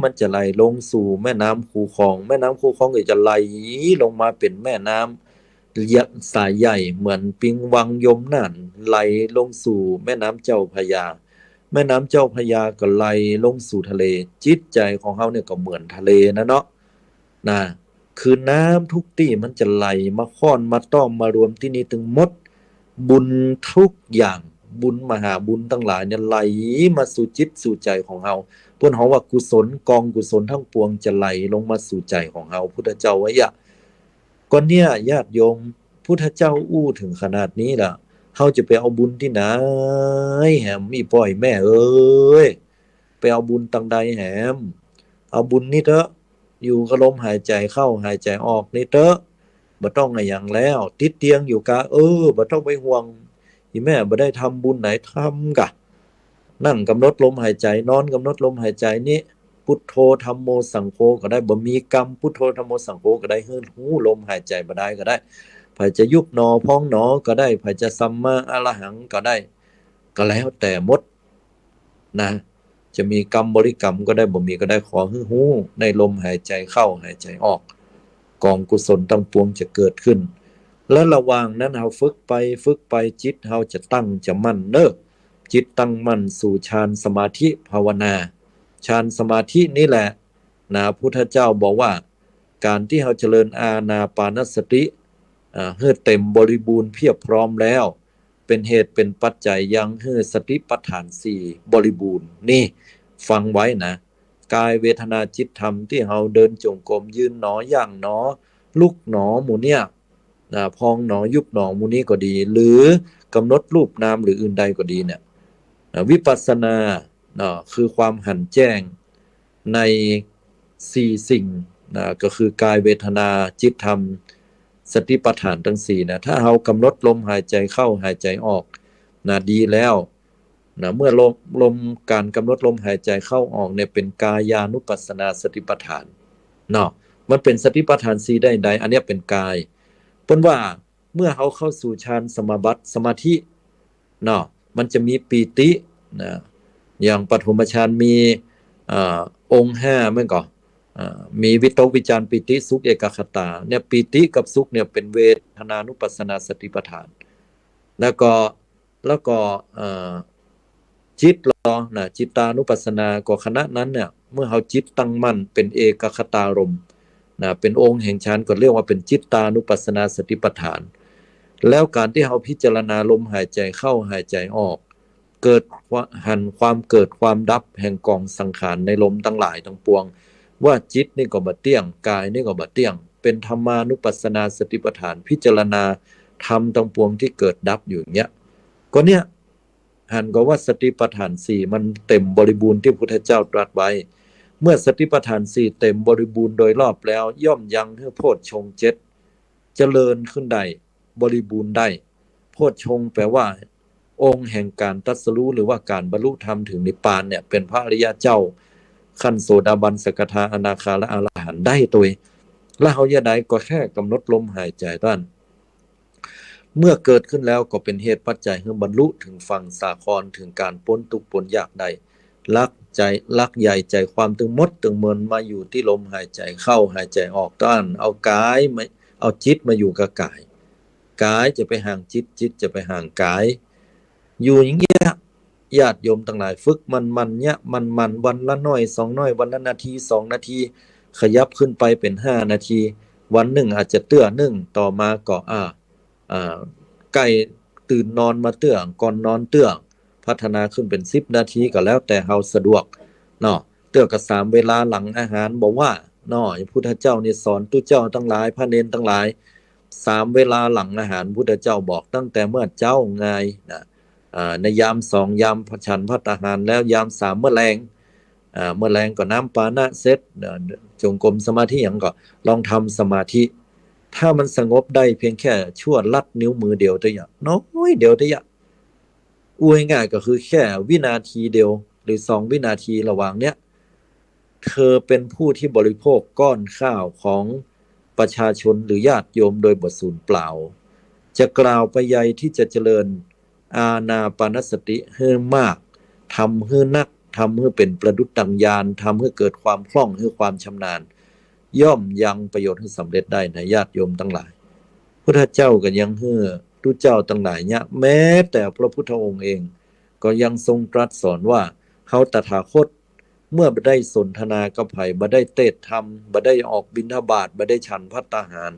มันจะไหลลงสู่แม่น้ำคูคลอง แม่น้ำคูคลองก็จะไหลลงมาเป๋นแม่น้ำสายใหญ่เหมือนปิงวังยมน่าน ไหลลงสู่แม่น้ำเจ้าพระยา แม่น้ำเจ้าพระยาก็ไหลลงสู่ทะเล จิตใจ๋ของเฮาเนี่ยก็เหมือนทะเลนะเนาะ นะ คือน้ำทุกตี้มันจะไหลมาค่อนมาต้อมมารวมตี้นี่ตึงหมด บุญทุกอย่าง บุญมหาบุญตังหลายเนี่ยไหลมาสู่จิตสู่ใจ๋ของเฮา เปิ้นฮ้องว่ากุศล กองกุศลตังปวงจะไหลลงมาสู่ใจ๋ของเฮา พุทธเจ้าว่าอะ ก็เนี่ยญาติโยม พุทธเจ้าอู้เถิงขนาดนี้ละ เฮาจะไปเอาบุญตี้ไหนแหม อี่ป้ออี่แม่เอ๋ย ไปเอาบุญตังใดแหม เอาบุญนี่เต๊อะ อยู่กับลมหายใจ๋เข้าหายใจ๋ออกนี่เต๊อะ บ่ต้องอะหยังแล้ว ติดเตียงอยู่กา เออ บ่ต้องไปห่วง อี่แม่บ่ได้ทำบุญไหน ทำกา นั่งกำหนดลมหายใจ๋ นอนกำหนดลมหายใจ๋นี่ พุทโธธัมโมสังโฆก็ได้ บ่มีกำ พุทโธธัมโมสังโฆก็ได้ หื้อฮู้ลมหายใจ๋บ่ดายก็ได้ ใผจะยุบหนอพองหนอก็ได้ ใผจะสัมมาอรหังก็ได้ ก็แล้วแต่หมดนะ จะมีกำบริกรรมก็ได้ บ่มีก็ได้ ขอหื้อฮู้ในลมหายใจ๋เข้าหายใจ๋ออก กองกุศลตังปวงจะเกิดขึ้น และระหว่างนั้นเฮาฝึกไปฝึกไป จิตเฮาจะตั้งจะมั่นเนาะ จิตตั้งมั่นสู่ฌานสมาธิภาวนา ฌานสมาธินี่แหละนะ พุทธเจ้าบอกว่า ก๋านตี้เฮาเจริญอานาปานสติ อ่า หื้อเต๋มบริบูรณ์เพียบพร้อมแล้ว เป๋นเหตุเป๋นปัจจัยยังหื้อสติปัฏฐานสี่บริบูรณ์ นี่ฟังไว้นะ กายเวทนาจิตธรรมตี้เฮาเดินจงกรม ยืนหนอ ย่างหนอ ลุกหนอ หมู่เนี่ยนะ พองหนอ ยุบหนอ หมู่นี้ก็ดี หรือกำหนดรูปนามหรืออื่นใดก็ดีเนี่ย อ่า วิปัสสนาเนาะ คือความหันแจ้งในสี่สิ่งนะ ก็คือกายเวทนาจิตธรรม สติปัฏฐานตังสี่นะ ถ้าเฮากำหนดลมหายใจ๋เข้าหายใจ๋ออกนะ ดีแล้วนะ เมื่อลม ลม ก๋านกำหนดลมหายใจ๋เข้าออกเนี่ยเป๋นกายานุปัสสนาสติปัฏฐานเนาะ มันเป๋นสติปัฏฐานสี่ได้ใด อันเนี้ยเป๋นกาย เปิ้นว่าเมื่อเฮาเข้าสู่ฌานสมาบัติ สมาธิเนาะ มันจะมีปีตินะ อย่างปฐมฌานมี เอ่อ องค์ห้าแม่นก่อ อ่า มีวิตกวิจารปีติสุขเอกคตา เนี่ยปีติกับสุขเนี่ยเป๋นเวทนานุปัสสนาสติปัฏฐาน แล้วก็ แล้วก็ เอ่อ จิตลอนะ จิตตานุปัสสนา ก็ขณะนั้นเนี่ย เมื่อเฮาจิตตั้งมั่นเป๋นเอกคตารมณ์นะ เป๋นองค์แห่งฌาน ก็เรียกว่าเป๋นจิตตานุปัสสนาสติปัฏฐาน แล้วก๋านตี้เฮาพิจารณาลมหายใจ๋เข้าหายใจ๋ออก เกิดความ หันความเกิดความดับแห่งกองสังขารในลมตังหลายตังปวง ว่าจิตนี่ก็บ่เตี้ยง กายนี่ก็บ่เตี้ยง เป๋นธรรมานุปัสสนาสติปัฏฐาน พิจารณาธรรมตังปวงตี้เกิดดับอยู่อย่างเนี้ย ก็เนี่ย หันก่อว่าสติปัฏฐานสี่มันเต๋มบริบูรณ์ตี้พุทธเจ้าตรัสไว้ เมื่อสติปัฏฐานสี่เต๋มบริบูรณ์โดยรอบแล้ว ย่อมยังหื้อโพชฌงค์เจ็ดเจริญขึ้นได้ บริบูรณ์ได้ โพชฌงค์แปลว่า องค์แห่งก๋านตรัสรู้ หรือว่าก๋านบรรลุธรรมถึงนิพพานเนี่ย เป๋นพระอริยะเจ้า ขั้นโสดาบัน สกทา อนาคา และอรหันต์ได้ตวย แล้วเฮาจะใดก็แค่กำหนดลมหายใจ๋เต้านั้น เมื่อเกิดขึ้นแล้วก็เป๋นเหตุปัจจัยหื้อบรรลุถึงฝั่งสาคร ถึงก๋านป๊นตุ๊กข์ป๊นยากได้ หลักใจ๋ หลักใหญ่ใจ๋ความตึงหมดตึงมวลมาอยู่ตี้ลมหายใจ๋เข้าหายใจ๋ออกเต้านั้น เอากายมา เอาจิตมาอยู่กับกาย กายจะไปห่างจิต จิตจะไปห่างกาย อยู่อย่างเงี้ย ญาติโยมตังหลาย ฝึกหมั่นๆ เนี่ย หมั่นๆ วันละน้อยสองน้อย วันละนาทีสองนาที ขยับขึ้นไปเป๋นห้านาที วันนึ่งอาจจะเตื้อนึ่ง ต่อมาก็ อ่า อ่า ใก้ตื่นนอนมาเตื้อ ก่อนนอนเตื้อ พัฒนาขึ้นเป๋นสิบนาทีก็แล้วแต่เฮาสะดวกเนาะ เตื้อก็สามเวลาหลังอาหารบ่ว่าเนาะ พุทธเจ้านี่สอนตุ๊เจ้าตังหลาย พระเณรตังหลาย สามเวลาหลังอาหาร พุทธเจ้าบอกตั้งแต่เมื่อเจ๊าไงนะ อ่า ในยามสอง ยามฉันภัตตาหาร แล้วยามสามเมื่อแลง อ่า เมื่อแลงก็น้ำปานะเสร็จ อ่า จงกรมสมาธิหยังก็ลองทำสมาธิ ถ้ามันสงบได้เพียงแค่ชั่วลัดนิ้วมือเดียวเต้าอี้ น้อยเดียวเต้าอี้ อู้ง่ายๆ ก็คือแค่วินาทีเดียวหรือสองวินาทีระหว่างเนี้ย เธอเป็นผู้ที่บริโภคก้อนข้าวของประชาชนหรือญาติโยมโดยบ่สูญเปล่า จะกล่าวไปใยที่จะเจริญอานาปานสติหื้อมาก ทำหื้อนัก ทำหื้อเป๋นประดุจดังญาณ ทำหื้อเกิดความคล่อง หื้อความชำนาญ ย่อมยังประโยชน์หื้อสำเร็จได้นะญาติโยมตังหลาย พุทธเจ้าก็ยังหื้อตุ๊เจ้าตังหลายเนี่ย แม้แต่พระพุทธองค์เองก็ยังทรงตรัสสอนว่า เฮาตถาคต เมื่อบ่ได้สนทนากับใผ บ่ได้เตศน์ธรรม บ่ได้ออกบิณฑบาต บ่ได้ฉันภัตตาหาร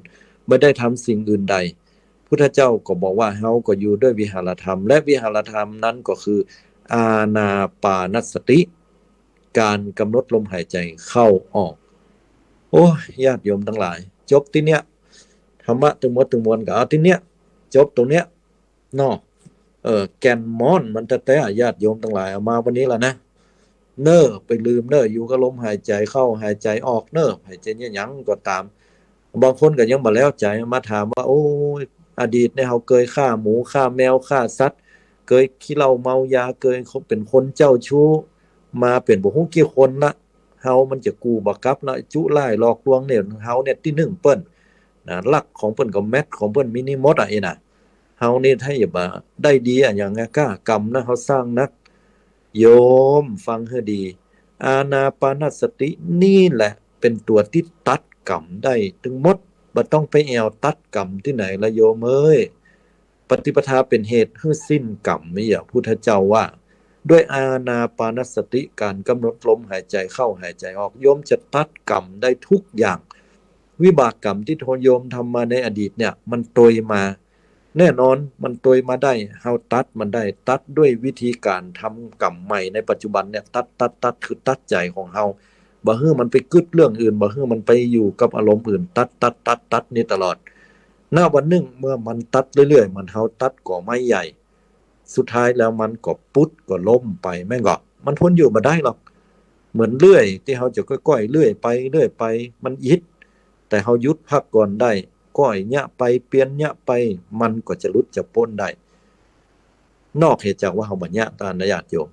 บ่ได้ทำสิ่งอื่นใด พุทธเจ้าก็บอกว่า เฮาก็อยู่ด้วยวิหารธรรม และวิหารธรรมนั้นก็คืออานาปานสติ การกำหนดลมหายใจเข้าออก โอ้ย ญาติโยมตังหลาย จบตี้เนี้ย ธรรมะตึงหมดตึงมวลก็เอาตี้เนี้ย จบตรงเนี้ย เนาะ เออ แก่นม้อนมันแต๊ๆ อะ ญาติโยมตังหลาย เอามาวันนี้ละนะ เน้อ ไปลืมเน้อ อยู่กับลมหายใจเข้าหายใจออกเน้อ หายใจเนี่ยหยังก็ต๋าม บางคนก็ยังบ่แล้วใจ๋ มาถามว่า โอ้ย อดีตเนี่ยเฮาเกยฆ่าหมู ฆ่าแมว ฆ่าสัตว์ เกยขี้เหล้าเมายา เกยเป๋นคนเจ้าชู้ มาเป๋นบ่ฮู้กี่คนละ เฮามันจะกู้บ่กลับละ จุร้ายหลอกลวงเนี่ย เฮาเนี่ยตี้นึ่งเปิ้นนะ ลักของเปิ้นก็แม็ด ของเปิ้นมีนี่หมดอะ อี้นะ เฮานี่ถ้าอย่าบ่ได้ดีอะ อย่างเงี้ย ก้ากรรมนะ เฮาสร้างนัก โยมฟังหื้อดี อานาปานสตินี่แหละเป๋นตั๋วตี้ตัดกรรมได้ตึงหมด บ่ต้องไปแอ่วตัดกรรมตี้ไหนละโยมเอ้ย ปฏิปทาเป๋นเหตุหื้อสิ้นกรรม นี่อะ พุทธเจ้าว่า ด้วยอานาปานสติ การกำหนดลมหายใจเข้าหายใจออก โยมจะตัดกรรมได้ทุกอย่าง วิบากกรรมตี้โยมทำมาในอดีตเนี่ย มันตวยมา แน่นอนมันตวยมาได้ เฮาตัดมันได้ ตัดด้วยวิธีการทำกรรมใหม่ในปัจจุบันเนี่ย ตัด ตัด ตัด คือตัดใจ๋ของเฮา บ่หื้อมันไปกึ๊ดเรื่องอื่น บ่หื้อมันไปอยู่กับอารมณ์อื่น ตัด ตัด ตัด ตัดนี่ตลอด ณ วันนึ่งเมื่อมันตัดเรื่อยๆ เหมือนเฮาตัดก่อไม้ใหญ่ สุดท้ายแล้วมันก็ปุดก็ล้มไป แม่นก่อ มันทนอยู่บ่ได้หรอก เหมือนเลื่อยตี้เฮาจะก้อยๆ เลื่อยไป เลื่อยไป มันอิด แต่เฮาหยุดพักก่อนได้ ก้อยเยียะไป เปียนเยียะไป มันก็จะหลุดจะป๊นได้ นอกเหตุจากว่าเฮาบ่เยียะ ต้านญาติโยม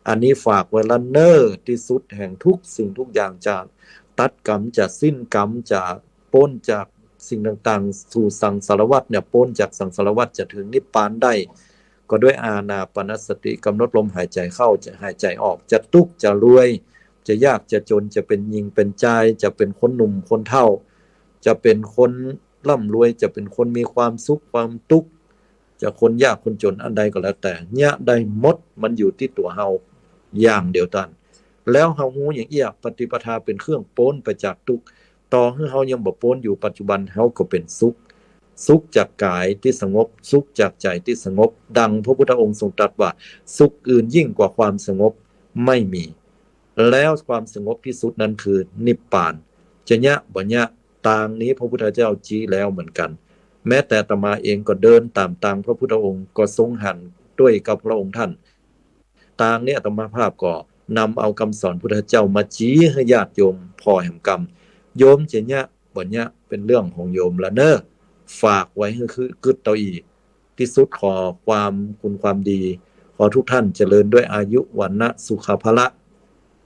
อันนี้ฝากไว้ละเน้อ ตี้สุดแห่งทุกสิ่งทุกอย่าง จะตัดกรรม จะสิ้นกรรม จะป๊นจากสิ่งต่างๆ สู่สังสารวัฏเนี่ย ป๊นจากสังสารวัฏจะถึงนิพพานได้ ก็ด้วยอานาปานสติ กำหนดลมหายใจเข้า จะหายใจออก จะตุ๊กข์จะรวย จะยากจะจ๋น จะเป๋นหญิงเป๋นจาย จะเป๋นคนหนุ่มคนเฒ่า จะเป๋นคนร่ำรวย จะเป๋นคนมีความสุขความตุ๊กข์ จะคนยากคนจ๋นอันใดก็แล้วแต่ เยียะได้หมด มันอยู่ตี้ตั๋วเฮาอย่างเดียวต้าน แล้วเฮาฮู้อย่างอี้ ปฏิปทาเป๋นเครื่องป๊นไปจากตุ๊กข์ ต่อหื้อเฮายังบ่ป๊นอยู่ปัจจุบัน เฮาก็เป๋นสุข สุขจากกายตี้สงบ สุขจากใจ๋ตี้สงบ ดังพระพุทธองค์ทรงตรัสว่า สุขอื่นยิ่งกว่าความสงบไม่มี แล้วความสงบที่สุดนั้นคือนิพพาน จะเยียะบ่เยียะ ตางนี้พระพุทธเจ้าชี้แล้วเหมือนกั๋น แม้แต่อาตมาเองก็เดินต๋ามตางพระพุทธองค์ ก็ทรงหันด้วยกับพระองค์ท่าน ตางนี้อาตมาภาพก็นำเอากำสอนพุทธเจ้ามาชี้หื้อญาติโยมผ่อแหมกำ โยมจะเยียะบ่เยียะเป๋นเรื่องของโยมละเน้อ ฝากไว้หื้อกึ๊ดเต้าอี้ ตี้สุดขอความคุณความดี ขอทุกท่านเจริญด้วยอายุ วรรณะ สุขะ พละ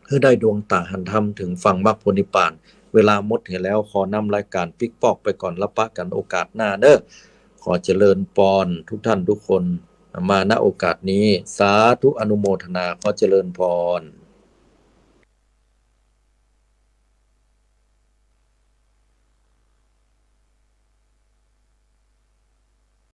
หื้อได้ดวงต๋าหันธรรม ถึงฝั่งมรรคผลนิพพาน เวลาหมดเหียแล้ว ขอนำรายก๋านปิ๊กปอกไปก่อน ละปะกั๋นโอกาสหน้าเน้อ ขอเจริญปอนทุกท่านทุกคน มา ณ โอกาสนี้ สาธุอนุโมทนา ขอเจริญปอน